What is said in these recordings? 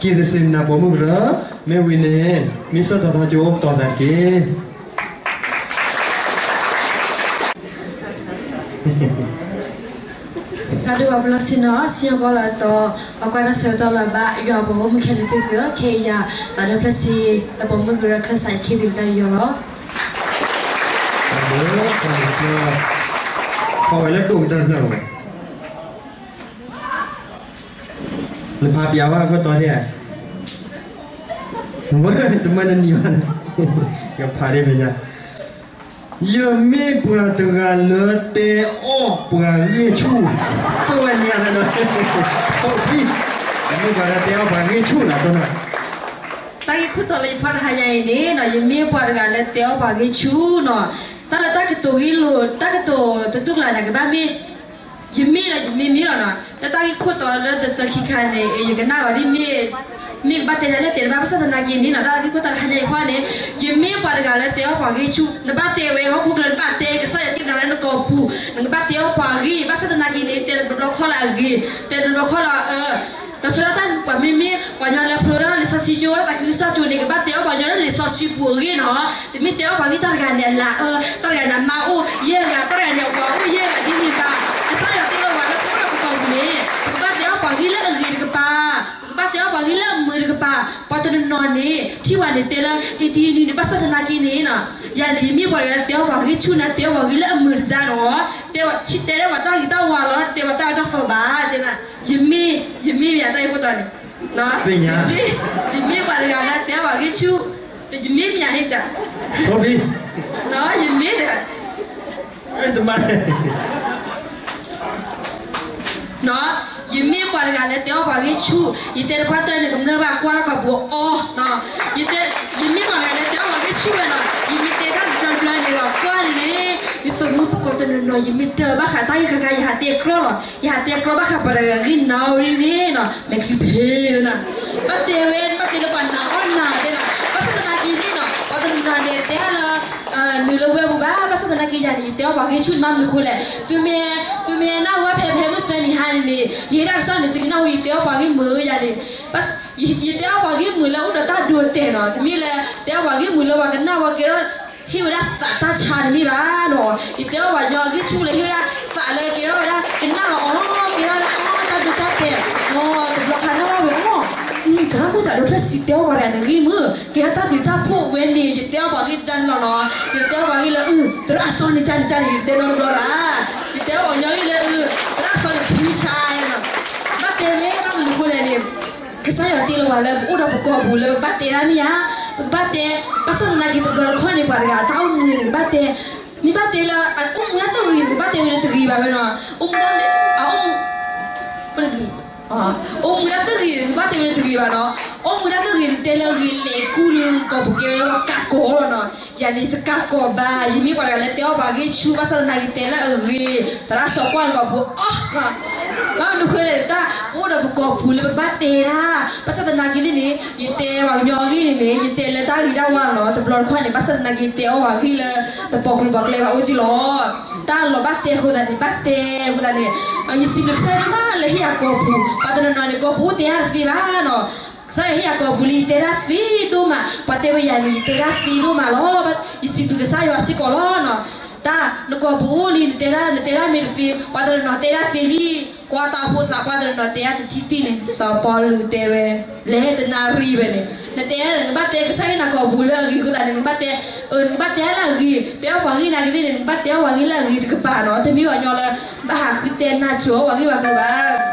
က့ၤတစ့ၢ်နၤပိာ်မုၣ်ကရၢ, မ့ၢ်ဝံၤန့ၣ် မ့ၢ်ဆၢထီၣ်ထီကၠိအိၣ်ကတီၤသးတက့ၢ်. တၢ်ဒိၣ်အပလီၢ်ဆ့ၣ်နီၤ စံၣ်ညီၣ်ကွီၢ်လီၤအသီ, ပှၤကွၢ်တၢ်ဆၢကတီၢ်လီၤဘၣ် ယွၤအပှၤဂီၢ်မုၢ်ခဲလၢာ်သ့ၣ်သုဧၢ, ခဲအံၤယၤ သးဒီဖျၢၣ်ဆံ ဒီးပိာ်မုၣ်ကရၢခၢၣ်စးအံၤခံသ့ၣ်တၢ်ယူးယီၣ်လီၤ. ခီဝဲလၢဒိၣ်ကတၢၢ်တဖျၢၣ်ဝဲ နဖးပၠးဝဲအခိၣ်တီန့ၣ်, ဝဲတမၢနနံၤဘၣ်, ယဖးဒ်ဖဲညါ, ယမ့ၢ်ပှၤတဂၤလၢတဲအီၣ်ပှၤဂ့ၢ်ဆူၣ်, တိၢ်ဝဲန့ၣ်လီၤ, ယမ့ၢ်ပှၤလၢတဲအီၣ်ပှၤဂ့ၢ်ဆူၣ်လီၤ, တၢ်ဂ့ၢ်ခိၣ်တီလၢယဖီတဟါညါအံၤန့ၣ် ယမ့ၢ်ပှၤတဂၤလၢတဲအီၣ်ပှၤဂ့ၢ်ဆူၣ်နီၤ, တၢ်လၢတၢ်ကတိၤဂ့ၢ်လိာ် တၢ်ကတိၤတတူၢ်ကလာ်န့ၣ် ကဘၣ်မ့ၢ် ယမ့ၢ်ဒီးယမ့ၢ်မ့ၢ်လီၤနီၤ, တၢ်ဂ့ၢ်ခိၣ်တီလၢတသၢခံခါန့ၣ် ယကနၣ်ဝဲဒ်မ့ၢ် မ့ၢ်ကဘၣ်တဲဒ်လဲၣ်တဲတဘၣ် ဘၣ်ဆၣ်သနာ်က့န့ၣ်နီၤ တၢ်ဂ့ၢ်ခိၣ်တီတဟါညါအံၤအဃိန့ၣ် ယမ့ၢ်ပှၤတဂၤလၢတဲအီၣ်ပှၤဂ့ၢ်ဆူၣ်, နဘၣ်တဲဝဲဟီၣ်ခိၣ်ချၢ နဘၣ်တဲကစၢ်ယွၤတ့ၢ်နၤလၢနကိာ်ပူၤ, နကဘၣ်တဲအီၣ်ပှၤဂ့ၢ်, ဘၣ်ဆၣ်သနာ်က့န့ၣ် တဲတဘျီခီလၢအဂ့ၤ, တဲတဘျီခီလၢအအၢ တၢ်ဆၢတၢ်ပှၤမ့မ့ၢ် ပှၤညီလၢဖျိထီၣ်လံာ်စီဆှံကၠိ တၢ်သးခုကစီၣ်ကၠိန့ၣ် ကဘၣ်တဲအီၣ်ပှၤညီလၢလံာ်စီဆှံပူၤအဂ့ၢ်နီၤ, တမ့ၢ်တဲအီၣ်ပှၤဂ့ၢ်တၢ်တဂၤန့ၣ်အလၤအၢ, တၢ်တဂၤန့ၣ်အမါအိၣ်ယဲၢ်ဂၤ, တၢ်တဂၤန့ၣ်အပှၤအိၣ်ယဲၢ်ဂၤဒ်န့ၣ်ဘၣ်. ကစၢ်ယွၤတ့လီၤပှၤလၢပအိၣ်ဒီးပကိာ်ပူၤန့ၣ် ပကဘၣ်တဲအီၣ်ပှၤဂ့ၢ်လၢအဂ့ၤတကပၤ, ပကဘၣ်တဲအီၣ်ပှၤဂ့ၢ်လၢအမုာ်တကပၤ, ပှၤတနီၤနီၤန့ၣ် ထံၣ်ဝဲန့ၣ်တဲလၢ ဟ့ၣ်တံၢ်နုၤန့ၣ် ဘၣ်ဆၣ်သနာ်က့န့ၣ်နီၤ, ယၤန့ၣ် ယမ့ၢ်ပှၤတဂၤလၢတဲအီၣ်ပှၤဂ့ၢ်ဆူၣ်န့ၣ် တဲအီၣ်ပှၤဂ့ၢ်လၢအမုာ်တကပၤနီၤ, တဲဝဲထံၣ်တဲလၢပှၤတၢ်ဂ့ၤတၢ်ဝါလီၤ, တဲပှၤတၢ်အၢတၢ်သီဘၣ်, ယမ့ၢ် ယမ့ၢ်မ့ၢ်ယၤတၢ်ဂ့ၢ်ခိၣ်တီန့ၣ်, ယမ့ၢ်ပှၤတဂၤလၢတဲအီၣ်ပှၤဂ့ၢ်ဆူၣ်, ယမ့ၢ်မ့ၢ်ယၤဟ့ၣ်တၢ်, ယမ့ၢ်တဂၤ ယမ့ၢ်ပှၤတဂၤလၢတဲအီၣ်ပှၤဂ့ၢ်ဆူၣ်, ယတဲတခွါတၢၢ်န့ၣ် ကမျၢၢ်ဘၣ်ကွၢ်လၢကီၢ်ပူၤအီၤ, ယမ့ၢ်ပှၤတဂၤလၢတဲအီၣ်ပှၤဂ့ၢ်ဆူၣ်ဝဲနီၤ, ယမ့ၢ်တဲတၢ်တဘျီတဘျီန့ၣ်ဒီးကွၢ်န့ၣ်, ယသးမုာ်သကိးတနီၤနီၤ ယမ့ၢ်တဲဘၣ်ဃးတၢ်ဂ့ၢ်တခါ ယဟးတဲကြီလီၤ, ယဟးတဲကြီဘၣ်ဃးပှၤတဂၤဂ့ၢ်နီၤဝဲန့ၣ်နီၤ, မဲာ်ချံဖ့နီၤ, ဘၣ်တဲဝဲ ဘၣ်တဲလၢပှၤနာ်အီၣ်နၤတဲနီၤ, ဘၣ်ဆၣ်သနာ်က့န့ၣ်နီၤ ပှၤတနီၤနီၤန့ၣ် တဲဒၣ်လၢ နုာ်လၢဝဲပူၤဘၣ်, ဘၣ်ဆၣ်သနာ်က့ယၤန့ၣ် ယတဲအီၣ်ပှၤဂ့ၢ်ဆူၣ်န့ၣ် မ့ၢ်မနုၤအဃိလဲၣ်, သုမ့ၢ် သုမ့ၢ်နၢ်ဟူဝဲဖဲ ဖဲမုၢ်သၢနံၤဟါန့ၣ်န့ၣ် ယဟ့ၣ်တၢ်ကစီၣ်န့ၣ် သုကနၢ်ဟူ ယတဲအီၣ်ပှၤဂ့ၢ်မုာ် ယၤန့ၣ်, ယတဲအီၣ်ပှၤဂ့ၢ်မုာ်လၢအိၣ်ဒီးတၢ်ဒိတဲာ်နီၤ, တမ့ၢ်လၢ တဲအီၣ်ပှၤဂ့ၢ်မုာ်လၢပှၤကနၣ်ဝဲကဲထီၣ် ဟ့ၣ်ဝဲဒၣ်သးတၢ်ဆါတမ့ၢ်ဘၣ်နီၤ, ယတဲအီၣ်ပှၤညီဂ့ၢ်ဆူၣ်လၢ ဟ့ၣ်ဝဲဒၣ်သးလၢကဲထီၣ်ဝဲဒၣ် ကနၣ်လီၤအီၤ ကဲထီၣ်ဝဲဒၣ်အီၤ တၢ်ဒိတၢ်တဲာ်, တဘျီခါနၢ်ဝဲအီၤ သရၣ်မုၣ်သးဒီဖျၢၣ်ဆံတဲအီၣ်ပှၤတဂၤန့ၣ်ဂ့ၢ်မုာ် ကဲထီၣ်တၢ်ဘျုးတၢ်ဖှိၣ်ဝဲန့ၣ် ယတဲအီၣ်ပှၤဂ့ၢ်တၢ်န့ၣ်လီၤနီၤ, ယတဲအီၣ်ပှၤဂ့ၢ်လၢ သရၣ်အစီန့ၣ်တၢ်န့ၣ်တၢ်န့ၣ် ယတဲနီတဘျီဘၣ်, ယတဲအီၣ်ပှၤညီဂ့ၢ်လၢ သရၣ်အစီန့ၣ်ဖုဆါနီၤ, ဘၣ်တဲဝဲဘၣ်မနုၤအဃိလဲၣ်န့ၣ် ကစၢ်ယွၤတ့လီၤပှၤလၢပအိၣ်ဒီးပကိာ်ပူၤလၢပကဘၣ်တဲတၢ်မ့ၢ်ဧါ, ပကဘၣ်တဲ, ဘၣ်ဆၣ်သနာ်က့တဘျီတခီၣ်န့ၣ် ပှၤတဂၤတၢ်အိၣ်မူန့ၣ် နကဘၣ်တဲ, မ့ၢ်ဘၣ်တဲလၢအအိၣ်မူလၢတဂ့ၤ နကဘၣ်တဲဝဲလၢတဂ့ၤဘၣ်ဝဲနီၤ, အိၣ်မူလၢ အိၣ်မူလၢတဂ့ၤ နကဘၣ်တဲဝဲလၢတဂ့ၤဘၣ်နီၤ, အိၣ်မူလၢတဂ့ၤ နတဲလၢဂ့ၤလဲၤကူလၢကိာ်ပူၤ ကဲဝဲကးကီးလီၤနီၤ, ယၤန့ၣ်တကးကီးဘၣ်, ယမ့ၢ်ပှၤတဂၤလၢတဲအီၣ်ပှၤဂ့ၢ်ဆူၣ် ဘၣ်ဆၣ်သနာ်က့တဲလၢအဂ့ၤ, သရၣ်စီကွၢ်ကိာ်ပူၤအီၤ ဘၣ်မနုၤဃိလဲၣ် တၢ်အိၣ်ဒီးပကိာ်ပူၤလၢပကဘၣ်တဲတၢ်, ဘၣ်ဆၣ်သနာ်က့န့ၣ်န့ၣ် ယတဲပှၤကညီအဂ့ၢ်န့ၣ်န့ၣ် ယတဲလၢတၢ်ဂ့ၤတၢ်ဝါလီၤ, တဘျီတခီၣ်န့ၣ် ဘၣ်ဆၣ်သနာ်က့တဲအီၣ်ပှၤဂ့ၢ်လၢ တပီၤကျိၤပီၤကျဲဘၣ်အိၣ်က့လီၤ, တၢ်လီၤဘၣ်တဲအဃိသတးန့ၣ် ဘၣ်တဲအဃိသတးန့ၣ်, ယစံးဘျုးကစၢ်ယွၤဒိၣ်မးလၢဟ့ၣ်ယၤကိာ်ပူၤ, ပှၤတနီၤနီၤန့ၣ် ကိာ်ပူၤအိၣ်တဲတၢ်တသ့ဘၣ်နီၤ, ကစၢ်ယွၤဟ့ၣ်ယၤကိာ်ပူၤလံ ယတဲတၢ်သ့ဒိၣ်မး, ပှၤတဲဝဲယၤန့ၣ် ယတဲတၢ်သ့ဒိၣ်မးလီၤ, ယစံးဘျုးကစၢ်ယွၤစ့ၢ်ကီးလီၤနီၤ, တၢ်နကိာ်ပူၤအိၣ်လံ နတဲတၢ် နတဲတၢ်မ့ၢ်တသ့, ပှၤတနီၤနီၤတဲတၢ်သ့လံ, ကွၢ်တၢ်အိၣ်ဖှိၣ်သရၣ် ပှၤတနီၤနီၤတဲတၢ်တထံၣ်တထံၣ်န့ၣ် စီၤပီလူးတဲဝဲ, လဲၤတနၣ်ရံၣ်ဝဲန့ၣ်, နတဲ နကဘၣ်တဲကစၢ်ယွၤနကိာ်ပူၤလၢအဂ့ၤအဃိသတးန့ၣ် နကဘၣ်တဲ, နကဘၣ်တဲလၢအဂ့ၤ, တဲအီၣ်ပှၤဂ့ၢ်နာ်က့သ့ၣ်န့ၣ် နကဘၣ်တဲအီၣ်ပှၤဂ့ၢ်လၢအဂ့ၤတကပၤနီၤ, တမ့ၢ်ပှၤကညီလၢ ဘၣ်ဟးဃုတဲနၢ်ကၠိၤပှၤဂ့ၢ်ပှၤကျိၤဘၣ်,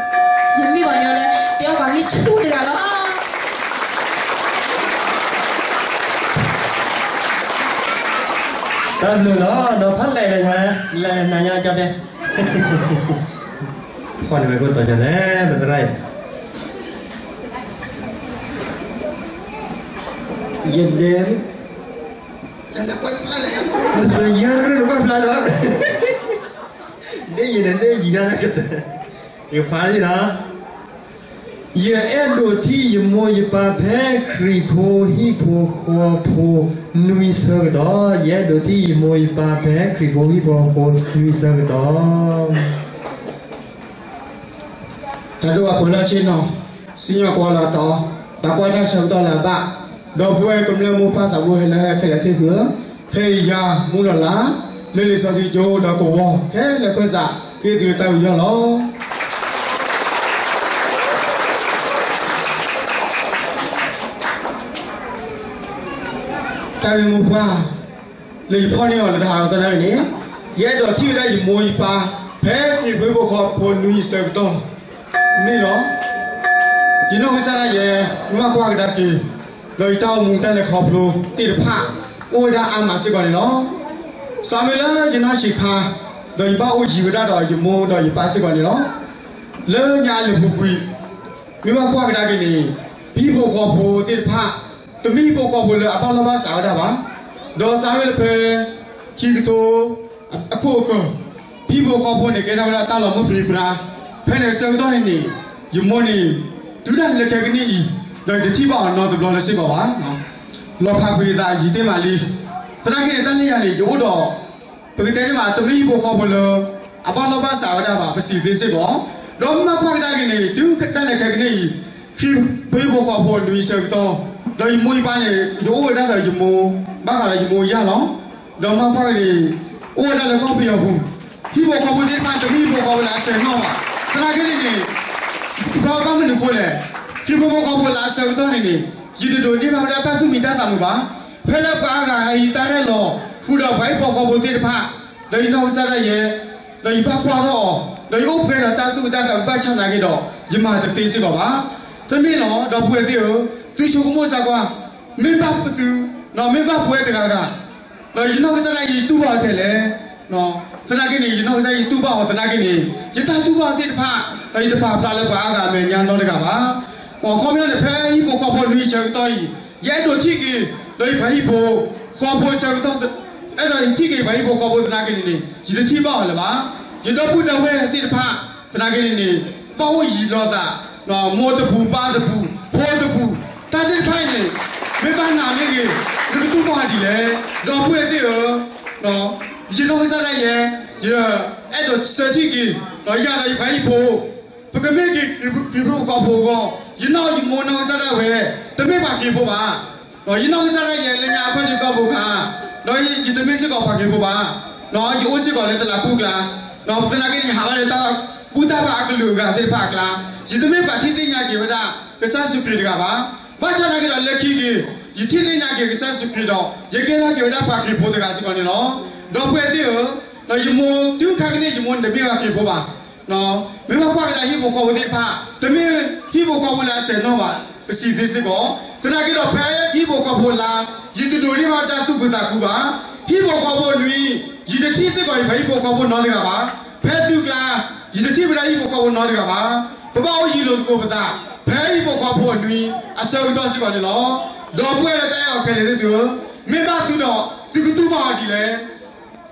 ယမ့ၢ်ပှၤကညီလၢ တဲအီၣ်ပှၤဂ့ၢ်ဆူၣ်တဂၤလီၤ. တၢ်ဘျုးလီၤ, ဒီးဖးလဲၢ်လဲၢ်ညါ, လဲၢ်လဲၢ်ညါကၠီတဲ, ဖီၣ်န့ၢ်ဝဲခိၣ်တီညါလဲၣ် ပသရၣ်အံၤ, ယဒဲ, နသုယဲၢ်ရ့ၣ်နကွၢ်ဖျါလီၤ, ဒ်ယဲၢ်န့ၣ် ဒ်ယံၤဒၣ်ကတၢၢ်, ယကဖးလံနီၤ. ယအဲၣ်ဒိးထံၣ်ယမိၢ်ယပၢ်ဖဲခရံာ်ဖိဟံၣ်ဖိဃီဖိနွံဆၢကတီၢ်, ယအဲၣ်ဒိးထံၣ်ယမိၢ်ယပၢ်ဖဲခရံာ်ဖိဟံၣ်ဖိဃီဖိနွံဆၢကတီၢ်. တၢ်ဒိၣ်အပှဲၤလီၢ်ဆ့ၣ်နီၤ, စံၣ်ညီၣ်ကွီၢ်လီၤတီၤ, သးကွၢ်တၢ်ဆၢကတီၢ်လၢအဘၣ်, ဒီပုၢ်ဝဲၢ်ကမျၢၢ်မိၢ်ပၢ်သးဘိဟဲလၢဟဲခဲလၢာ်သ့ၣ်သုဧၢ, ခဲအံၤယၤမူလီၤလး, လၢလံာ်စီဆှံကၠိဒီးကဝီၤ ခဲလၢာ်ခဲဆ့ ဃ့သုလၢတၢ်ယူးယီၣ်လီၤ. တၢ်ဂ့ၢ်မိၢ်ပှၢ် လၢယဖီၣ်န့ၢ်အီၤလၢတဟါအံၤန့ၣ်, ယအဲၣ်ဒိးထံၣ်ဝဲဒၣ်ယမိၢ်ယပၢ် ဖဲခရံာ်ဖိဟံၣ်ဖိဃီဖိနွံအဆၢကတီၢ် မ့ၢ်လီၤ. ယနီၢ်ကစၢ်ဒၣ်ယဲ မ့ၢ်ဘၣ်ကွၢ်ကဒါက့ၤ ဒီးယတၢ်အိၣ်မူတၢ်လဲၤခီဖျိသ့ၣ်တဖၣ် အိၣ်ဝဲဒၣ်အါမးစ့ၢ်ကီးန့ၣ်လီၤ. စးမ့ၢ်လၢယနီၢ်ဆံးခါ ဒီးယဘၣ်အိၣ်ယံၤဝဲဒၣ်ဒီးယမိၢ်ဒီးယပၢ်စ့ၢ်ကီးန့ၣ်လီၤ. လၢညါအလၢာ်ပူၤကွံာ် မ့ၢ်ဘၣ်ကွၢ်ကဒါက့ၤန့ၣ်, ပဟံၣ်ဖိဃီဖိသ့ၣ်တဖၣ် တမ့ၢ်ဟံၣ်ဖိဃီဖိလၢအဘၣ်လီၢ်ဘၣ်စးဝဲဒၣ်ဘၣ်. ဒီးစးမ့ၢ်လၢဖဲ ခံကထိအခိၣ်အဃၢၤ, ပဟံၣ်ဖိဃီဖိန့ၣ် ကဲထီၣ်ဝဲဒၣ်တၢ်လီၤမုၢ်ပြံပြါ, ဖဲန့ၣ်အဆၢကတီၢ်န့ၣ်န့ၣ်, ယမိၢ်န့ၣ် တုၤဒၣ်လဲာ်ခဲကနံၣ်အံၤ ဒီးယတထံၣ်ဘၣ်အီၤနီတဘျီလၢၤစ့ၢ်ကီးဘၣ်. လီၤဖးကွံာ်အသးယံာ်တ့ၢ်မးလံ. သနာ်က့န့ၣ် တၢ်လၢယၤန့ၣ် ယအိၣ်ဒီး ပကတဲန့ၣ်မး တမ့ၢ်ဟံၣ်ဖိဃီဖိလၢ အဘၣ်လီၢ်ဘၣ်စးဝဲဒၣ်ဘၣ် ပစံးသ့စ့ၢ်ကီး, ဒီးမ့ၢ်ဘၣ်ကွၢ်ကဒါက့ၤန့ၣ် တုၤဒၣ်လဲာ်ခဲကနံၣ်အံၤ ပဟံၣ်ဖိဃီဖိနွံဆၢကတီၢ်, ဒီးယမိၢ်ယပၢ်န့ၣ် ယအိၣ်ဝဲဒၣ်ဒီးယမိၢ် ဘၣ်ဃးဒီးယမိၢ်ယၢ်လီၤ. ဒီးမ့ၢ်ဘၣ်ကွၢ်ကဒါက့ၤန့ၣ် အိၣ်ဝဲဒၣ်လၢကီၢ်ပယီၤပူၤ, ဟံၣ်ဖိဃီဖိသ့ၣ်တဖၣ် တမ့ၢ်ဟံၣ်ဖိဃီဖိလၢအစဲၤနီၣ်ဘၣ်. သနာ်က့န့ၣ်န့ၣ် ဘၣ်မနုၤအဃိလဲၣ်, ဟံၣ်ဖိဃီဖိလၢအဆၢကတီၢ်န့ၣ်န့ၣ် ယတဒိးန့ၢ်ဘၣ်ဝဲဒၣ်တၢ်သူၣ်မံတၢ်သးမုာ်ဘၣ်. ဖဲလၢပှၤအါဂၤအံၤတၢ်ရဲၣ်လီၤဃုာ်ဒီးပှၤဟံၣ်ဖိဃီဖိသ့ၣ်တဖၣ်, ဒီးယနီၢ်ကစၢ်ဒၣ်ယဲ, ဒီးယဘၣ်ကွၢ်ထီၣ်အီၤ, ဒီးယအိၣ်ပှဲၤဒီးတၢ်သူၣ်အုးသးအုးဘၣ်ဆၣ်သနာ်က့ဒီး ယမၤတသ့စ့ၢ်ကီးဘၣ်. တမ့ၢ်လီၤ. ဒီပုၢ်ဝဲၢ်သ့ၣ်ဧၢ, သုဆိကမိၣ်စၢ်ကွၢ်, မ့ၢ်ဘၣ်ပသု, မ့ၢ်ဘၣ်ပဝဲတဂၤဂၤ ဒီးယနီၢ်ကစၢ်ဒၣ်ယဲ ယတူၢ်ဘၣ်အီၤထဲလဲၣ်. သနာ်က့န့ၣ် ယနီၢ်ကစၢ်ယဲ ယတူၢ်ဘၣ်အီၤသနာ်က့န့ၣ် ယတၢ်တူၢ်ဘၣ်အီၤသ့ၣ်တဖၣ်, ဒီးယတပာ်ဖျါလၢပှၤအါဂၤအမဲာ်ညါနီတဂၤဘၣ်. အခီပညီန့ၣ် ဖဲဟံၣ်ဖိဃီဖိနွံဆၢကတီၢ်အံၤ, ယအဲၣ်ဒိးထံၣ်က့ၤ ဒီးယပှၤဟံၣ်ဖိဃီဖိဆၢကတီၢ်, အဲၣ်ဒိးထံၣ်က့ၤပှၤဟံၣ်ဖိဃီဖိသနာ်က့န့ၣ်န့ၣ် ယတထံၣ်ဘၣ်အီၤလၢၤဘၣ်. ယဒီပုၢ်ဒီဝဲၢ်သ့ၣ်တဖၣ်သနာ်က့န့ၣ်န့ၣ် ဘၣ်အိၣ်ယံၤလိာ်သး, မိၢ်တပူၤ ပၢ်တပူၤ ဖိတပူၤ, တၢ်သ့ၣ်တဖၣ်အံၤန့ၣ် မ့ၢ်ဘၣ်နၤမ့ၢ်ဂ့ၤ, နကတူၢ်ဘၣ်အီၤဒ်လဲၣ်. ဒီပုၢ်ဝဲၢ်သ့ၣ်ဧၢ, ယနီၢ်ကစၢ်ဒၣ်ယဲ, ယအဲၣ်ဒိးဆၢထံၣ်က့ၤ ဒီးယၤဒီးယပှၤဟံၣ်ဖိ, ပကမ့ၢ်က့ၤခရံာ်ဖိကီၢ်ဖိအဂီၢ်, ယနီၢ်ယမိၢ်နီၢ်ကစၢ်ဒၣ်ဝဲ တမ့ၢ်ပှၤခရံာ်ဖိဘၣ်. ယနီၢ်ကစၢ်ဒၣ်ယဲလၢညါအဖၢနံၤကီၢ်ဖိခါ, ဒီးယတမ့ၢ်စ့ၢ်ကီးပှၤခရံာ်ဖိဘၣ်. ယအိၣ်စ့ၢ်ကီးလၢတလးကူၣ်ကျါ, ဒီးသနာ်က့န့ၣ် ယဟးဘၣ်လၢတၢ်ဘူၣ်တၢ်ဘါအကလုာ်အဂၤသ့ၣ်တဖၣ်အကျါ, ယတမ့ၢ်ပှၤထံၣ်သ့ၣ်ညါက့ၤဝဲဒၣ် ကစၢ်ယ့ၣ်ၡူးခရံာ်တဂၤဘၣ်. ဘၣ်ဆၣ်သနာ်က့ဒီးလၢခံက့ၤ, ယထံၣ်သ့ၣ်ညါက့ၤကစၢ်ယ့ၣ်ၡူးခရံာ်ဒီး ယကဲထီၣ်က့ၤဝဲဒၣ်ပှၤခရံာ်ဖိတဂၤစ့ၢ်ကီးန့ၣ်လီၤ. ဒီပုၢ်ဝဲၢ်သ့ၣ်ဧၢ, ဒီးယမိၢ်တုၤခါကနံၣ် ယမိၢ်န့ၣ်တမ့ၢ်ပှၤခရံာ်ဖိဘၣ်. မ့ၢ်ဘၣ်ကွၢ်ကဒါဟံၣ်ဖိဃီဖိသ့ၣ်တဖၣ်, တမ့ၢ်ဟံၣ်ဖိဃီဖိလၢအစဲၤနီၣ်ဘၣ် ပစံးသ့စ့ၢ်ကီး. သနာ်က့ဒီးဖဲဟံၣ်ဖိဃီဖိလါ, ယတဒိးန့ၢ်ဘၣ်တၢ်သူၣ်ခုသးခုဘၣ်. ဟံၣ်ဖိဃီဖိနွံ, ယတထံၣ်စ့ၢ်ကီးယပှၤဟံၣ်ဖိဃီဖိနီတဂၤဘၣ်. ဖဲသုကျါ, ယတထံၣ်ဝဲဒၣ်ဟံၣ်ဖိဃီဖိနီတဂၤဘၣ်. ပဘၣ်အိၣ်ယံၤလိာ်သကိးပသး, ဖဲဟံၣ်ဖိဃီဖိအနွံအဆၢကတီၢ်စ့ၢ်ကီးန့ၣ်လီၤ. ဒီပုၢ်ဝဲၢ်လၢတၢ်အဲၣ်အီၤခဲလၢာ်သ့ၣ်သုဧၢ, မ့ၢ်ဘၣ်သုဒီး သုကတူၢ်ဘၣ်အီၤဒ်လဲၣ်.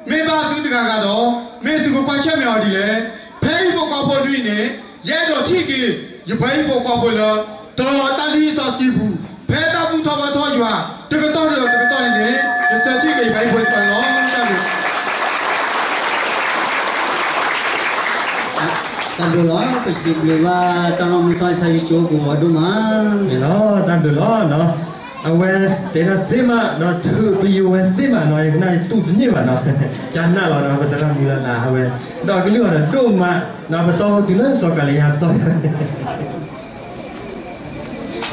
မ့ၢ်ဘၣ်သုတဂၤဂၤဒီး မ့ၢ်သုကကွၢ်ဆၢၣ်မဲာ်အီၤဒ်လဲၣ်. ဖဲဟံၣ်ဖိဃီဖိနွံန့ၣ်, ယအဲၣ်ဒိးထံၣ်က့ၤ ယပှၤဟံၣ်ဖိဃီဖိလၢ တၢ်လီၢ်တၢ်လံၢ်စီဆှံပူၤ, ဖဲတၢ်ဘူၣ်ထီၣ်ဘါထီၣ်ယွၤ တကတီၢ်ဒီးတကတီၢ်န့ၣ်န့ၣ်, ယဆၢထံၣ်က့ၤယပှၤဟံၣ်ဖိစ့ၢ်ကီးန့ၣ်လီၤ. တၢ်ဘျုး တၢ်ဘျုးလီၤ. ပစံးဘျုးဘၣ်တၢ်နီၢ်မူထီၣ်ဆါယကၠိကဝီၤဒိၣ်မးန့ၣ်လီၤ. တၢ်ဘျုးလီၤ. အဝဲတဲဒၣ်သ့မး ဒီးထုးပယိၤဝဲသ့မးနီၤ, ယကနၣ်ယတူၢ်တန့ၢ်ဘၣ်နီၤ, ကနၣ်လီၤနီၤ, ပသရၣ်မုၣ်လၢ်လၢ် အဝဲ ဒီးကလုၢ်အီၤဒီးဒိၣ်မးနီၤ, ပတီၢ်ဖိတုၤလၢစီၤကၤလံယါတီၢ် တၢ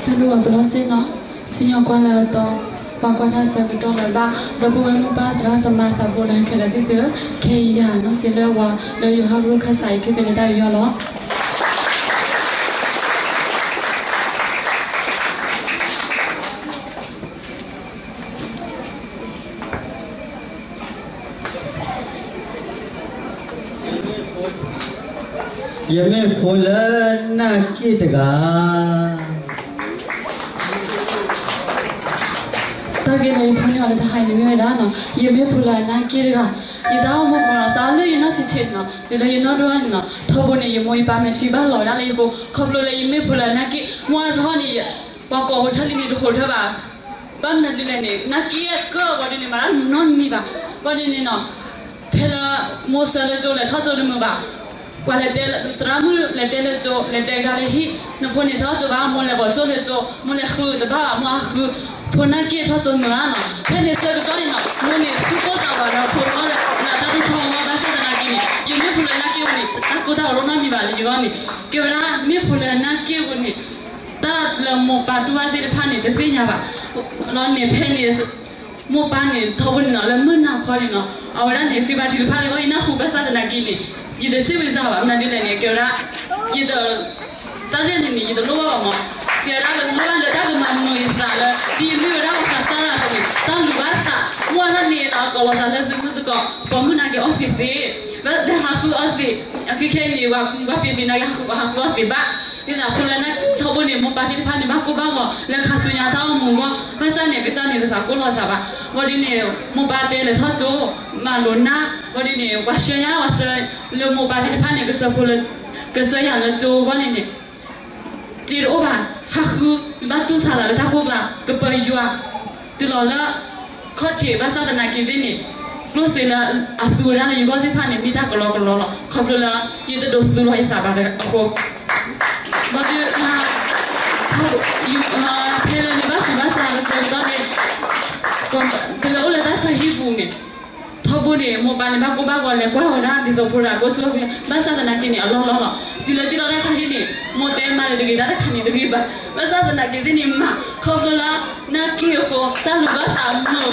်ဒိၣ်ဝဲပလီၢ်စ့ၢ်နီၤ, စံၣ်ညီၣ်ကွီၢ်လၢအတီၤ, ပှၤကွၢ်တၢ်ဆၢကတီၢ်လၢၤဘၣ်, ဒီပုၢ်ဝဲၢ်မိၢ်ပၢ်သရၣ်သမါသးဘိလၢခဲလၢာ်သ့ၣ်သုဧၢ, ခဲအံၤယၤနီၢ်စ့လၢဝၤ လၢယဟီၣ်ကရူၢ်ခၢၣ်စးအံၤ ကသ့လၢတၢ်ယူးယီၣ်လီၤ. ယမ့ၢ်ဖိလၢနၢ်က့ၣ်တဂၤ. တၢ်ဂ့ၢ်လၢယဖီၣ်န့ၢ်အီၤလၢတဟါအံၤန့ၣ်မ့ၢ်ဝဲဒၣ်နီၤ, ယမ့ၢ်ဖိလၢနၢ်က့ၣ်တဂၤ, ယတၢ်အိၣ်မူမ့ၢ်နီၤ စးလၢယနီၢ်ဆံးဆံးနီၤ, တုၤလၢယနီၢ်ဒိၣ်န့ၣ်နီၤ, ထီဘိန့ၣ် ယမိၢ်ယပၢ်မဲာ်ထံဘၣ်လီၤဝဲဒၣ်လၢယဃိ, ခီဖျိလၢယမ့ၢ်ဖိလၢနၢ်က့ၣ်, မ့ၢ်အထီန့ၣ် ပှၤကိးဖိထၢလံန့ၣ်တဃိးထၢဘၣ်, ဘၣ်မနုၤလဲၣ်န့ၣ် နၢ်က့ၣ်ကၢဘၣ်ဒ်န့ၣ် မၤတၢ်တမုာ်နီတမံၤဘၣ်, ဘၣ်ဒ်န့ၣ်နီၤ, ဖဲလၢမိၢ်ဆၢလၢကၠိလဲၤထီၣ်ကၠိတမုာ်ဘၣ် ပှၤလဲၤတဲလၢ သရၣ်မုၣ်လဲၤတဲလၢကၠိ လဲၤတဲကဒါလၢဟံၣ်, နဖိန့ၣ်ထီၣ်ကၠိဘၣ်, မိၢ်လဲၤပိာ်ကၠိလၢကၠိ, မိၢ်လဲၤဃုတဘၣ်ဘၣ်, မိၢ်ဟးဃု, ဖိနာ်က့ၢ်ထီၣ်ကၠိမုာ်ဧါနီၤ. ဖဲန့ၣ်ဆၢကတီၢ်န့ၣ်နီၤ မိၢ်န့ၣ်သူၣ်ကိၢ်သးဂီၤဒီးဖိလီၤလၢ နတၢ်ဒိၣ်ထီၣ်မီၢ် ဘၣ်ဆၣ်သနာ်က့န့ၣ် ယမ့ၢ်ဖိလၢနာ်က့ၢ်ဝဲန့ၣ် တၢ်ကိၢ်တၢ်ဂီၤဒိၣ်နီတမံၤဘၣ်လၢယဂီၢ်န့ၣ်, ကဲဝဲဒၣ် မ့ၢ်ဖိလၢနာ်က့ၢ်ဝဲန့ၣ် တၢ်လၢမိၢ်ပၢ်တူၢ်ဘၣ်သ့ၣ်တဖၣ်န့ၣ် တသ့ၣ်ညါဘၣ်. လီၤန့ၣ်ဖဲန့ၣ် မိၢ်ပၢ်န့ၣ် ထီဘိန့ၣ်နီၤ လၢမုၢ်နၤခီန့ၣ်နီၤ အဝဲဒၣ်န့ၣ် ဃ့ဘါထုကဖၣ်လၢယဂီၢ် ယနၢ်ဟူ ဘၣ်ဆၣ်သနာ်က့န့ၣ် ယတစ့ၢ်ဝံၤစၢ်ဘၣ် မနုၤဒ်လဲၣ်န့ၣ် ကဲဝဲဒၣ် ယတ တၢ်ရဲၣ်န့ၣ်န့ၣ် ယတလိၣ်ဘၣ်ဘၣ်မး, ကဲဝဲဒၣ်လၢလိၣ်ဘၣ်လၢတၢ်ကမၤနၢၤယသးလၢ ဒ်ယမ့ၢ်ဝဲဒၣ်ပှၤသးစၢ်တဂၤအသိးန့ၣ် တၢ်လူၤဘၣ်သး မ့ၢ်ဝဲဒၣ်န့ၣ်ဒီး ကိးလီၤသးလၢသုမုၢ်သကိး ပိာ်မုၣ်နာ်က့ၤအီၣ်သံးသ့, လၢဟးဃုအီၣ်သံး, အခဲခဲအံၤန့ၣ် ပှၤဖံးသံးနာ်က့ၤ ဟးဃုအီၣ်သံးဘၣ်, ဒ်သိးဖိလၢထီဘိန့ၣ် မိၢ်ပၢ်သ့ၣ်တဖၣ်န့ၣ် ဘၣ်ကိၢ်ဘၣ်ဂီၤ လၢခါဆူညါတၢ်အိၣ်မူအဂီၢ် ဘၣ်ဆၣ်န့ၣ် ကစၢ်န့ၣ်တသးကိၢ်လီၤသးဘၣ်. ဘၣ်ဒ်န့ၣ် မိၢ်ပၢ်တဲလဲၤထီၣ်ကၠိ မၤလိာ်နၢ်, ဘၣ်ဒ်န့ၣ် ပှၤဆှၢညါ ပှၤဆှၢ လၢမိၢ်ပၢ်သ့ၣ်တဖၣ်န့ၣ် ကဆှၢဖိလၢ ကဆှၢယၤလၢကၠိအဂီၢ်န့ၣ်န့ၣ် စ့တအိၣ်ဘၣ်, ဟးဃု ဘၣ်တူၢ်ဆါသးလၢတၢ်ကိၢ်ကျါ ကပၢၤယွၤ တုၤလီၤလၢ ခီၣ်ထံး ဘၣ်ဆၣ်သနာ်က့သ့ၣ်န့ၣ် ကျိၣ်စ့လၢအသူဝဲဒၣ်လၢယဂီၢ်သ့ၣ်တဖၣ်န့ၣ် မ့ၢ်တၢ်ကလီကလီလီၤ. ခီဖျိလၢ ယတဒိးသူလီၤယသးဘၣ်အဃိ ဘၣ်ဒ် ဖဲလၢနဘၣ်ဆူးဘၣ်ဆါလၢဆၢကတီၢ်န့ၣ် တုၤလၢအိၣ်လၢတၢ်ဆါဟံၣ်ပူၤန့ၣ် ထီဘိန့ၣ် မိၢ်ပၢ်န့ၣ် ဘၣ်ကိၢ်ဘၣ်ဂီၤ လဲၤကွၢ်ဝဲဒၣ်ဒ်သိးဖိတဂၤကိၢ်ဆူၣ်, ဘၣ်ဆၣ်သနာ်က့န့ၣ် အလီၢ်လီၢ်လီၤ. တုၤလၢက့ၤလီၤတၢ်ဆါဟံၣ်န့ၣ် မိၢ်တဲမၤတဂ့ၤ တၢ်တခါန့ၣ်တဂ့ၤဘၣ်, ဘၣ်ဆၣ်သနာ်က့သ့ၣ်န့ၣ်မၤ ခီဖျိလၢ နာ်က့ၢ်အဃိ တၢ်လူၤဘၣ်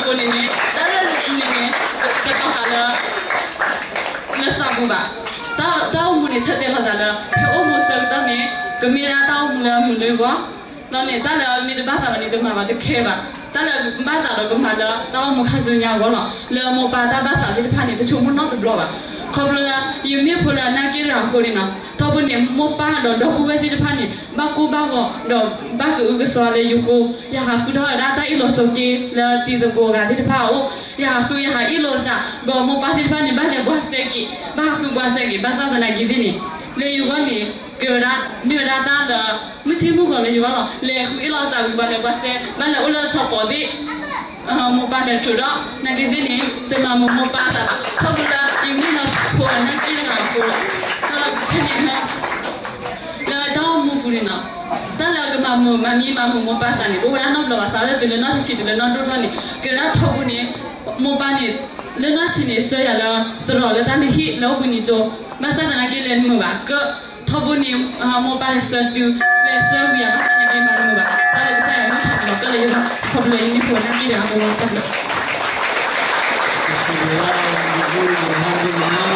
သးမုာ်အဃိန့ၣ်န့ၣ် တၢ်လၢန့ၣ်န့ၣ် တတီၤဃာ်လၢ လၢသးပူၤဘၣ်. တၢ်အိၣ်မူန့ၣ် ဆၢတဲာ်လီၤသးလၢ ဖဲအိၣ်မူဆၢကတီၢ်န့ၣ် ကမ့ၢ်ဒၣ်တၢ်အိၣ်မူလၢအမုာ်လၢဂီၢ် ဒီးန့ၣ် တၢ်လၢမ့ၢ်တဘၣ်သးဘၣ်န့ၣ် တမၤဘၣ် တခဲဘၣ်. တၢ်လၢဘၣ်သးဒီးကမၤလၢတၢ်အိၣ်မူခါဆူညါအဂီၢ်လီၤ. လၢမိၢ်ပၢ်တၢ်ဘၣ်သးသ့ၣ်တဖၣ်န့ၣ် တဆိကမိၣ်နီတဘျီဘၣ်. ခီဖျိလၢ ယမ့ၢ်ဖိလၢနာ်က့ၢ်တဂၤအဃိန့ၣ်နီၤ ထီဘိန့ၣ် မိၢ်ပၢ်ဒီးဒီပုၢ်ဝဲၢ်သ့ၣ်တဖၣ်န့ၣ် ဘၣ်ကိၢ်ဘၣ်ဂီၤ ဒီးဘၣ်ကအုကစွါလၢယဃိ, ယဟးဃုထီၣ်ဝဲဒၣ်တၢ်အ့ၣ်လိာ်ဆိးက့လၢတံၤသကိးအဂၤသ့ၣ်တဖၣ်အအိၣ်, ယဟးဃုယဟးအ့ၣ်လိာ်သး ဒီးမိၢ်ပၢ်သ့ၣ်တဖၣ်န့ၣ် ဘၣ်လဲၤဘှါစဲက့ၤ, ဘၣ်ဟးဃုဘှါစဲက့ၤ ဘၣ်ဆၣ်သနာ်က့သ့ၣ်န့ၣ် လၢယဂီၢ်န့ၣ် ကဲဝဲဒၣ် မ့ၢ်ဝဲဒၣ်တၢ်လၢ မုၢ်ဆ့ၣ်မုၢ်ဂီၤလၢယဂီၢ်လီၤ. လဲၤဃုအ့ၣ်လိာ်သးဝံၤ ဘၣ်လဲၤဘှါစဲ, ဘၣ်လဲၤအိၣ်လၢဆီပိၤသ့ၣ် မိၢ်ပၢ်လဲၤထုးဒီး နာ်က့သ့ၣ်န့ၣ် တမၤမုာ်မိၢ်ပၢ်သးဘၣ်. ခီဖျိလၢ ယမ့ၢ်လၢဖိအနာ်က့ၢ်တဂၤအဃိ ဖဲန့ၣ် လၢတၢ်အိၣ်မူပူၤန့ၣ်နီၤ တၢ်လၢကမၤမုာ် မၤမံမၤမုာ်မိၢ်ပၢ်သး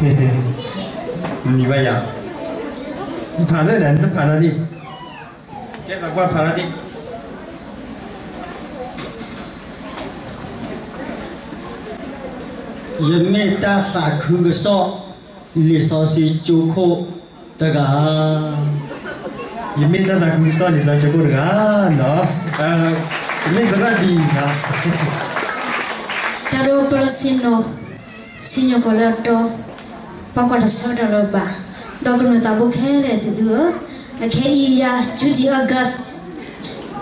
န့ၣ် တအိၣ်ဝဲဒၣ်နီတဘျီဘၣ်. စးလၢတုၤလၢနီၢ်ဆံးဆံး တုၤလၢနီၢ်ဒိၣ်ထီၣ်န့ၣ် ကဲဝဲဒၣ်ထီဘိန့ၣ် မိၢ်ပၢ်န့ၣ် လၢနီၢ်ဆံးန့ၣ် ဆှၢယၤလၢ သရိာ်လၢတၢ်နဟံၣ် လၢအိၣ်ဘှံးနံၤကၠိ ဘၣ်ဆၣ်သနာ်က့လဲၤတမုာ်ဘၣ်. ကဲ ထီဘိန့ၣ် မိၢ်ပၢ်လဲၤဆှၢတုၤ လဲၤဆှၢဝံၤယၤ ဘၣ်ဆၣ်သနာ်က့မၤတမုာ်ဘၣ်. တၢ်လၢကစၢ်ယွၤမ့ၢ်ထီၣ်ကလီၤကလၢယဂီၢ် ခီဖျိလၢယမ့ၢ်ဖိနာ်က့ၢ်တဂၤအဃိ တၢ်ဘျုး မနုၤဘၣ်ယၤ, ဖးလၢဒၣ် နဖးလီၤဒံး, ကဲသးကွၢ်ဖးလီၤဒံး, ယမ့ၢ်တၢ်သးခုကစီၣ် လံာ်စီဆှံကၠိခိၣ်တဂၤ, ယမ့ၢ်တၢ်သးခုကစီၣ်လံာ်စီဆှံကၠိခိၣ်တဂၤနီၤ, ယမ့ၢ်သရၣ်ဘံၣ်နီၤ တၢ်ဒိပလီၢ်ဆ့ၣ်နီၤ, စံၣ်ညီၣ်ကွီၢ်လၢအတီ, ပှၤကွၢ်တၢ်ဆၢကတီၢ်လၢၤဘၣ်, ဒီးကမျၢၢ်သးဘိခဲလၢာ်သ့ၣ်သုဧၢ, အခဲအံၤယၤ Judy August,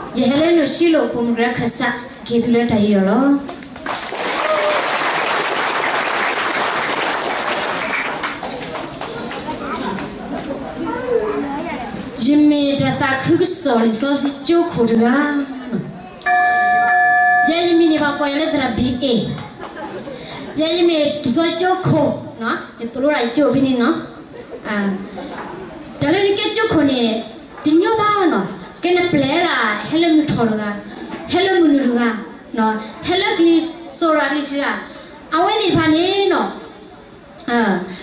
ယဟဲလၢနုၢ်ဆံလိာ် ပိာ်မုၣ်ကရၢခၢၣ်စး ကဟ့ၣ်သုလၢတၢ်ယူးယီၣ်လီၤ. ယမ့ၢ်တၢ်သးခုကစီၣ်လံာ်စီဆှံကၠိခိၣ်တဂၤ, ယဲယမံၤန့ၣ် ပှၤကိးယၤလၢသရၣ်ဘံၣ်အ့ၣ်, ယဲယမ့ၢ်လံာ်စီဆှံကၠိခိၣ်, ယသိၣ်လိဒၣ်ယကၠိဖဲန့ၣ်နီၤ, တၢ်လၢနကဲကၠိခိၣ်န့ၣ် တညီဘၣ်နီၤ, ကဲနပျဲဒၣ် ဟဲလၢမုၢ်ထီၣ်တဂၤ, ဟဲလၢမုၢ်နုာ်တဂၤ, ဟဲလၢကလံၤစိးတဂၤ ကလံၤထူးတဂၤ, အဝဲသ့ၣ်တဖၣ်န့ၣ်နီၤ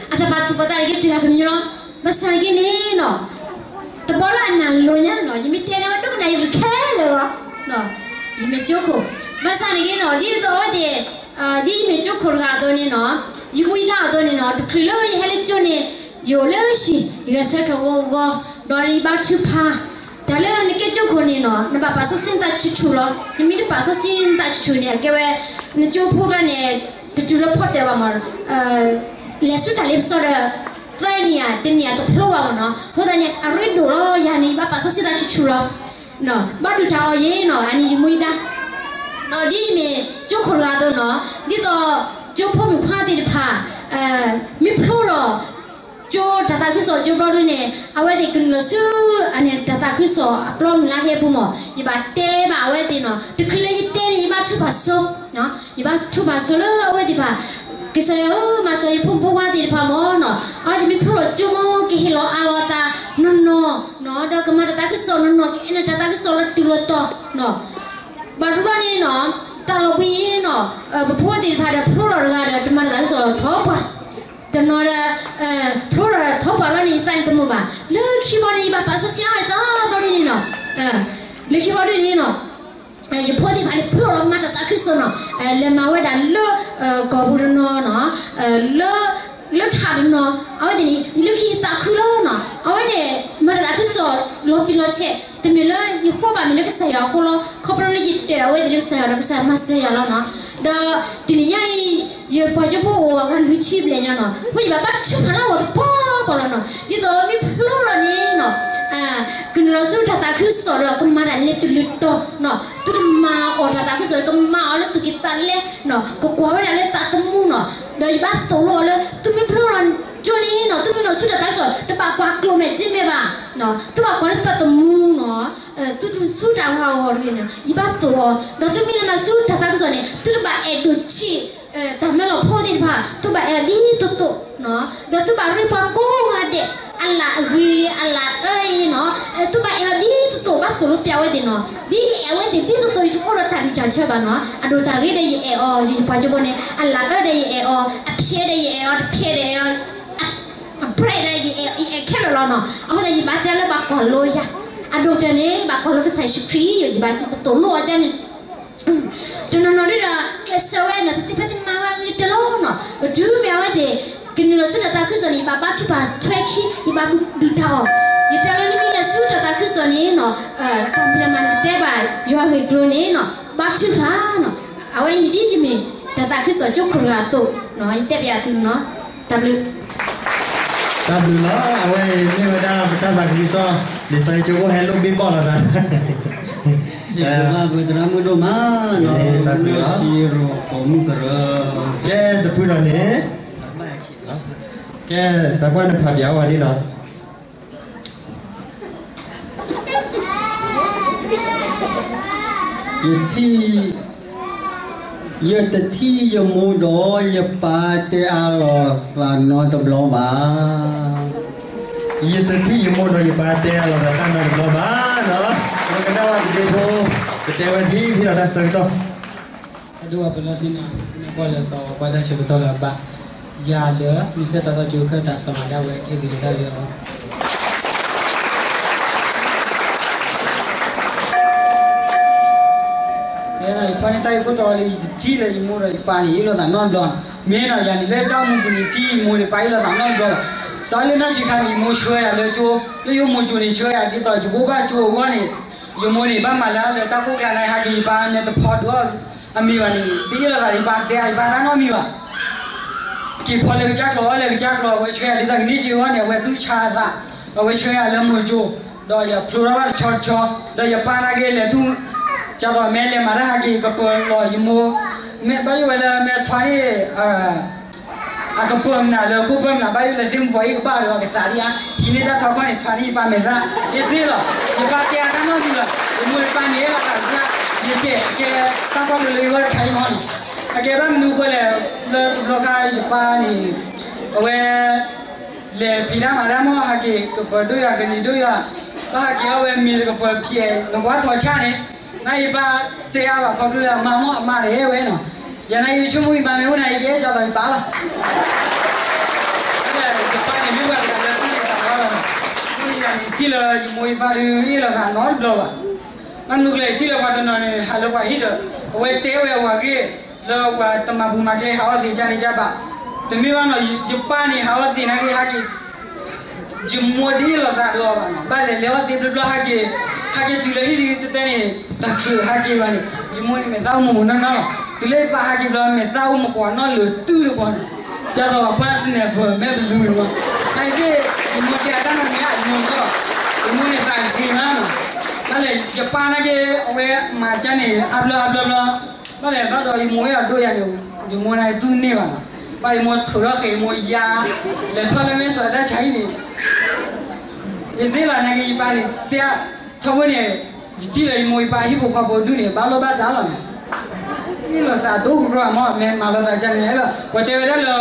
အတၢ်ပာ်သူၣ်ပာ်သးတဂ့ၤ တဂၤတမံၤလီၤ. ဘၣ်ဆၣ်တဂ့ၤန့ၣ်နီၤ, တဘျီလၢအနၢ်လိၤညါနီၤ, ယမ့ၢ်တဲန့ၣ်ဝဲဒိကနၣ်ယၤခဲလၢာ်လီၤ. ယမ့ၢ်ကၠိခိၣ်, ဘၣ်ဆၣ်တဂ့ၤနီၤ, ဒ်သိးအဝဲသ့ၣ်, ဒ်ယမ့ၢ်ကၠိခိၣ်တဂၤအသိးန့ၣ်နီၤ, ယမူယဒါအသိးန့ၣ်နီၤ, တချုးလၢယဟဲလၢကၠိန့ၣ်, ယအိၣ်လၢဟံၣ်, ယဂဲၤဆၢထၢၣ်ဂီၤဂီၤ, ဒီးယဘါထုကဖၣ်, တၢ်လၢနကဲကၠိခိၣ်န့ၣ်နီၤ, နဘၣ်ပာ်စီဆှံနသးဆူၣ်ဆူၣ်လီၤ. နမ့ၢ်တပာ်စီဆှံနသးဆူၣ်ဆူၣ်န့ၣ် အကဲဝဲ နကၠိဖိဘၣ်န့ၣ် တတုၤလၢဖီတဲာ်ဘၣ်မး, လဲၤဆူတၢ်လ့ပစီဒီး သၢနံၣ်ဧါ တနံၣ်ဧါ တဖျိဘၣ်မးနီၤ. အဃိသတးန့ၣ် အရ့ဒိၣ်လီၤ. ယၤန့ၣ် ယဘၣ်ပာ်စီဆှံသးဆူၣ်ဆူၣ်လီၤ. ဘၣ်ဒုးတၢ်အီၣ်ယဲနီၤ, အန့ၣ်ယမူယဒါ, ဒီးဒ်ယမ့ၢ်ကၠိခိၣ်တဂၤအသိးနီၤ, ဒ်သိးကၠိဖိမုၣ်ခွါသ့ၣ်တဖၣ် မ့ၢ်ဖျိထီၣ်ကၠိ တၢ်သးခုကစီၣ်ကၠိဘျီဒ်န့ၣ် အဝဲသ့ၣ်ကနုာ်လီၤဆူ အန့ၣ် တၢ်သးခုကစီၣ်အပျီမုၢ်လၢ်ဟဲပူၤမး ယဘၣ်တဲဘၣ်အဝဲသ့ၣ်နီၤ တချုးလၢယတဲန့ၣ် ယဘၣ်ထုကဖၣ်ဆိ ယဘၣ်ထုကဖၣ်ဆိလၢအဝဲသ့ၣ်တဖၣ် ကစၢ်ယွၤဧၢ မၤစၢၤယဖိမုၣ်ဖိခွါသ့ၣ်တဖၣ်မးနီၤ အဝဲသ့ၣ်မ့ၢ်ဖျိထီၣ်ကၠိမး ကဟ့ၣ်လီၤအးလီၤအသးနီၢ်နီၢ်နီၤ ဒီးကမၤတၢ်သးခုကစီၣ်နီၢ်နီၢ် ကအဲၣ်နၤတၢ်သးခုကစီၣ်လၢတုၤလီၤတီၤနီၤ ဘၣ်တဘျီန့ၣ်နီၤ တၢ်လီၤဘှံးနီၤ ပဖိသ့ၣ်တဖၣ်ဒီးဖျိထီၣ်တဂၤဒီး တမၤတၢ်သးခုကစီၣ်ထီၣ်ပှၢ် တနီၤဒီး ဖျိထီၣ်ထီၣ်ပှၢ်လီၤန့ၣ် ယသးန့ၣ်တမုာ်ဘၣ် လၢခံဘီန့ၣ် ယဘၣ်ပာ်စီဆှံအါဝဲသီဘျီဒ်န့ၣ်နီၤ လၢခံဘီဒ်န့ၣ်နီၤ ယဖိသ့ၣ်တဖၣ်န့ၣ် ဖျိထီၣ်မၤတၢ်သးခုကစီၣ်နီၤ လဲၤမၤဝဲဒၣ်လၢ ကီၢ်ပူၤတနီၤနီၤ လၢ လၢထးတနီၤ အဝဲသ့ၣ်န့ၣ် လၢခံယသးခုလီၤနီၤ အဝဲန့ၣ် မၤတၢ်သးခုကစီၣ်လီၤတံၢ်လီၤဆဲး တမ့ၢ်လၢယဃီဘၣ် မ့ၢ်လၢကစၢ်ယွၤအဃိလီၤ ခီဖျိလၢယတဲအဝဲသ့ၣ်လၢကစၢ်ယွၤဒီးကစၢ်ယွၤမၤစၢၤယၤလီၤနီၤ ဒီးတနံၤညါအံၤ ယပှၤကၠိဖိအိၣ်အဂၤလွံၢ်ဆံဘျဲၣ်ညါနီၤ အဃိယဘၣ်ဘါထုကဖၣ်လၢအဂီၢ်တပီၤပီၤလီၤနီၤ ဒ်သိးမ့ၢ်ဖျိထီၣ်န့ၣ်နီၤ ကနုာ်လီၤဆူတၢ်သးခုကစီၣ်ဒီးကမၤတၢ်လဲၤတုၤလၢတီၤနီၤ သုတမၤအီၣ်တၢ်သးခုကစီၣ် ကမၤအီၤလၢသူၣ်ကံၢ်သးလဲနီၤ ကကွၢ်ဝဲဒၣ်လၢသးသမူနီၤ ဒီးယဘၣ်သိၣ်လိအီၤလၢ သုမ့ၢ်ဖျိထီၣ်ကၠိန့ၣ်နီၤ သုမ့ၢ်နုာ်ဆူတၢ်သးခုကစီၣ် တဘၣ်ကွၢ်ကျိၤမဲာ်ကၠ့မဲာ်ဘၣ် သုဘၣ်ကွၢ်လၢသးသမူနီၤ သုတဆူတၢ်ဂီၤဂီၤတဂ့ၤန့ၣ် ယဘၣ်သိၣ်အီၤ ဒီးသုမ့ၢ်လဲၤမၤဆူတၢ်သးခုကစီၣ်န့ၣ် သုတဘၣ်အဲၣ်ဒိးဆံး တၢ်မဲလီၤဖိသ့ၣ်တဖၣ် သုဘၣ်အဲၣ်အီၤဒ်သိးသိး ဒီးသုဘၣ်ရ့ပှၤကိးဂၤဒဲး အလၣ်အဂ့ၤ အလၣ်အအၢအံၤနီၤ သုဘၣ်အဲၣ်အီၤဒ်သိးသိး ဘၣ်သိၣ်လိပျးဝဲသ့ၣ်နီၤ ဒ်ယအဲၣ်ဝဲသ့ၣ်ဒ်သိးသိး ယတအိၣ်ဒီးတၢ်ဒူၣ်တၢ်ဆၢဘၣ်နီၤ အဒိၣ်တၢ်ဂ့ၤဒီးယအဲၣ်အီၤ ယပှၤကၠိဖိန့ၣ် အလၣ်အအၢဒီးယအဲၣ်အီၤ အဖျဲးဒီးယအဲၣ်အီၤ တဖျဲးဒီးအဲၣ်အီၤ အပြဲးဒီးယအဲၣ်အီၤ ယအဲၣ်ခဲလၢာ်လီၤနီၤ အဃိသတးယဘၣ်တဲလၢဘၣ်ကွၢ်လိယၤ အဒိၣ်တၢ်န့ၣ် ဘၣ်ကွၢ်လိကစၢ်ယ့ၣ်ၡူးခရံာ် ယဘၣ်သိၣ်လိအီၤကန့ၣ် တနီၤနီၤဒ်ဒီး ကျဲးစၢးဝဲနီၤ သ့ၣ်ဖဲသ့ၣ်မၤဝဲအဂ့ၤကတၢၢ်လီၤနီၤ ပတုၤမ့ၢ်အဝဲသ့ၣ် ကနုာ်လီၤဆူတၢ်သးခုကစီၣ်န့ၣ် ယဘၣ်ဘါထုကဖၣ်ထွဲခံ ယဘၣ်ဒုၣ်တၢ်အီၤ ယတဲလၢနမ့ၢ်လဲၤဆူတၢ်သးခုကစီၣ်န့ၣ်နီၤ တၢ်မ့ၢ်တၢ်မၤနတဲဘၣ် ယွၤဂ့ၢ်ကျိၤန့ၣ်နီၤ ဘါထုကဖၣ်နီၤ အဝဲအံၤန့ၣ်ဒ်ယမ့ၢ် တၢ်သးခုကစီၣ်ကၠိခိၣ်တဂၤအသိးနီၤ ယတဲပျးသုနီၤ တၢ်ဘျုး တၢ်ဘျုးလီၤ အဝဲအံၤမ့ၢ်ဝဲဒၣ်ပတၢ်သးခုကစီၣ် လံာ်စီဆှံကၠိဖိဟဲလိၣ်ဘ့ၣ်ဘီၣ်လီၤသး စံးဘျုးဘၣ်ပသရၣ်မုၣ်ဒိၣ်မးနီၤ တၢ်ဘျုးလီၤ စံးရိၤကိးမုၢ်ကရၢ ကဲတဖုဒီးန့ၣ် ကဲတၢ်ပှၢ်န့ၣ်ဖးပျးဝဲဒၣ်နီၤ ယထံၣ် ယတထံၣ်ယမိၢ်ဒီးယပၢ်တဲအါလီၤသးနီတဘျီဘၣ်. ယတထံၣ်ယမိၢ်ဒီးယပၢ်တဲအါလီၤသးနီတဘျီဘၣ်နီၤ. ပကနၣ်ဝဲပဒ့ဖိ ပတဲဝဲဒ်ဖဲလီၤတၢ်ဆၢကတီၢ် အဒိၣ်အပလီၢ်ဆ့ၣ်နီၤ နကွၢ်လၢကီးပှၤတၢ်ဆၢကတီၢ်လၢအဘၣ် ယၤလၢမုၢ်ဆ့ၣ်ထီၣ်ထီၣ်ကၠိခဲတၢ်စီၤမၤဒၣ်ဝဲ ကဲဘျုးဒၣ်ယွၤလီၤ. ယဖီန့ၣ်တၢ်အံၤခိၣ်တီလၢယတထံၣ်လၢယမိၢ်ဒီးယပၢ်န့ၣ် အ့ၣ်လိာ်သးနီတဘျီ, မ့ၢ်နီၤ ယၤန့ၣ် လၢတၢ်အိၣ်မူပူၤန့ၣ် ထံၣ်ယမိၢ်န့ၣ် ပၢ်အ့ၣ်လိာ်သးနီတဘျီဘၣ်. စးလၢနၢ်ဆံးခါန့ၣ် ယမိၢ်ဆှၢယၤလၢကၠိ လၢယမိၢ်ကၠိန့ၣ် ဆှၢယၤဒ်သိးယကဘၣ်ကၠိအဂီၢ်န့ၣ်, ယမိၢ်န့ၣ် ဘၣ်မၤလၢလၢတၢ်ကိၢ်ကျါန့ၣ် ဟဲက့ၤယပၢ်နဲတဖီဒုးအီၣ် အမံၤဘၣ်န့ၣ် တအ့ၣ်လိာ်သးဒီးယပၢ် တတဲအါယပၢ်တၢ်နီတမံၤဘၣ်. က့ၤဖီလၢကစၢ်ကျိာ် အီၣ်လၢကစၢ်ကျိာ် အဝဲဆှၢယၤဒ်သိးကန့ၢ်ကၠိအဂီၢ်န့ၣ် အဝဲသူၣ်ဆါအသး, အဝဲဆှၢယၤလၢမိၢ်ကၠိ, ဒီးယဖျိထီၣ်ဘၣ်တဆီတဆီ, ဒီးယပၢ်နာ်က့လဲၤသူၣ်, ကၢ်သိးမ့ၢ်လဲၤမၤတၢ်ဟးက့ၤကပၢၤလီၤယမိၢ်, မ့ၢ်ဘၣ်ယိၣ်ဝဲလၢမ့ၢ်ထွါန့ၣ် အကပၢၤမနုၤလၢခိၣ်ပၢၤမနုၤ ဘၣ်ယိၣ်လၢသ့ၣ်မုၣ်ပှၢ်အ့ၣ်ကဘၣ်ဒီးကသးဒံးဧါ, ဟံးန့ၢ်တၢ်ထီခီၣ်န့ၣ် ထွါန့ၢ်ယပၢ်မဲာ်သၣ်, အ့ၣ်စ့လီၤ, ယပၢ်တဲအါတၢ်နီတမံၤလီၤ, ယမိၢ်ယပၢ်န့ၣ်အဲၣ်လိာ်သးတဖၣ်, ယကဲကဲတၢ်ကီၢ်လၢလၢယဂီၢ်တခါအံၤမီၢ်န့ၣ်, အကဲဘၣ်မနုၤဃိလဲၣ်, လၢတဘျီခါယပၢ်န့ၣ် အဝဲ လဲၤဖံးတၢ်မၤတၢ်မီၢ် ဟးက့ၤကပၢၤဒိၣ်ယၤကလံၤဒိၣ်ယၤ, ဘၣ်ဟးက့ၤအီၣ်ဝဲမ့ၤတကပၢၤဖျဲး နကွၢ်ထီၣ်ဆၣ်န့ၣ်, နၢ်ယပၢ်တဲအါဘၣ်ခီဖျိလၢအမါမီၢ်အမါတအဲၣ်ဝဲနီၤ, ယၤနၢ်ယဆိကမိၣ်ယမါမ့ၢ်အိၣ်နၤ ယကအဲၣ်ကၢ်သိးယပၢ်လီၤ. ယပၢ်န့ၣ်မ့ၢ်ပှၤတဂၤလၢသူၣ်န့ၢ်သးလီၤ, မ့ၢ်ယၤန့ၣ်ထံၣ်လၢယမိၢ်ယပၢ်ဒုးအ့ၣ်လိာ်သးနီတဘျီဘၣ်. ဘၣ်မနုၤကျဲထံၣ်လၢပှၤတနီၤန့ၣ် ဟးလၢပှၤဟံၣ်ဒီး အဝဲတဲဝဲအဝၤဂ့ၢ် လၢပှၤတမၤပူၤမၤကျဲဟးအီၣ်သ့ၣ်ကၢ်န့ၣ်ကၢ်ဘၣ်, တမ့ၢ်ဘၣ်နီၤ ယပၢ်န့ၣ်ဟးအီၣ်သ့ၣ်နာ်က့ဟဲက့ၤ ယမိၢ်တအ့ၣ်လိာ်သးဒီးအီၤဘၣ်နီၤ, ဘၣ်လဲၤလဲၤအီၣ်သ့ၣ်ဘျီဘျီဟဲက့ၤ, ဟဲက့ၤတုၤလၢဟံၣ်တတဲန့ၣ် တချုးဟဲက့ၤဘၣ်န့ၣ် ယမိၢ်န့ၣ်မဲာ်သၣ်အိၣ်မူမူနီၢ်နီၢ်လီၤ. တုၤလၢယပၢ်ဟဲက့ၤဘျီ မဲာ်သၣ်အိၣ်မကွၢ်နီၣ်လၢာ်တုၤတပှီၤန့ၣ်, ကၢ်သိးပှၤ စနဲၣ်ပၢၢ် မ့ၢ်ဘလူးတပှီၤ, နာ်က့ ယမိၢ်တဲအတၢ်နီတမံၤအညိလီၤ, ယမိၢ်န့ၣ်သးဂ့ၤမးနီၤ, ဘၣ်လဲၤယပၢ်နာ်က့ အဝဲမၤကၢ်န့ၣ် အါဘျီအါဘျီဘျီ, ဘၣ်လဲၤဘၣ်ဒီးယမိၢ်ဝဲအဒိၣ်ယၤန့ၣ် ယမိၢ်နာ်က့သူၣ်န့ၢ်ဘၣ်နီၤ ပှၤယမိၢ်ထုးထီၣ်ဃဲၤယမိၢ်ယါ, လဲၤထီၣ်လၢမဲာ်စီၤတၢ်ဆါဟံၣ်န့ၣ်, ယစ့လီၤနာ်က့ယပၢ်န့ၣ် တဲ, ထီဘိန့ၣ်, ယထံၣ်လၢယမိၢ်ယပၢ်ဟံၣ်ဖိဃီဖိဒူၣ်န့ၣ် ဘၣ်လိာ်ဘၣ်စးလီၤန့ၣ်, အ့ၣ်လိာ်သးဒိၣ်ကရီမး မ့ၢ်မၤလိာ်သးကန့ၣ်လီၤ, ပှၤတဲဝဲဒၣ်လၢ,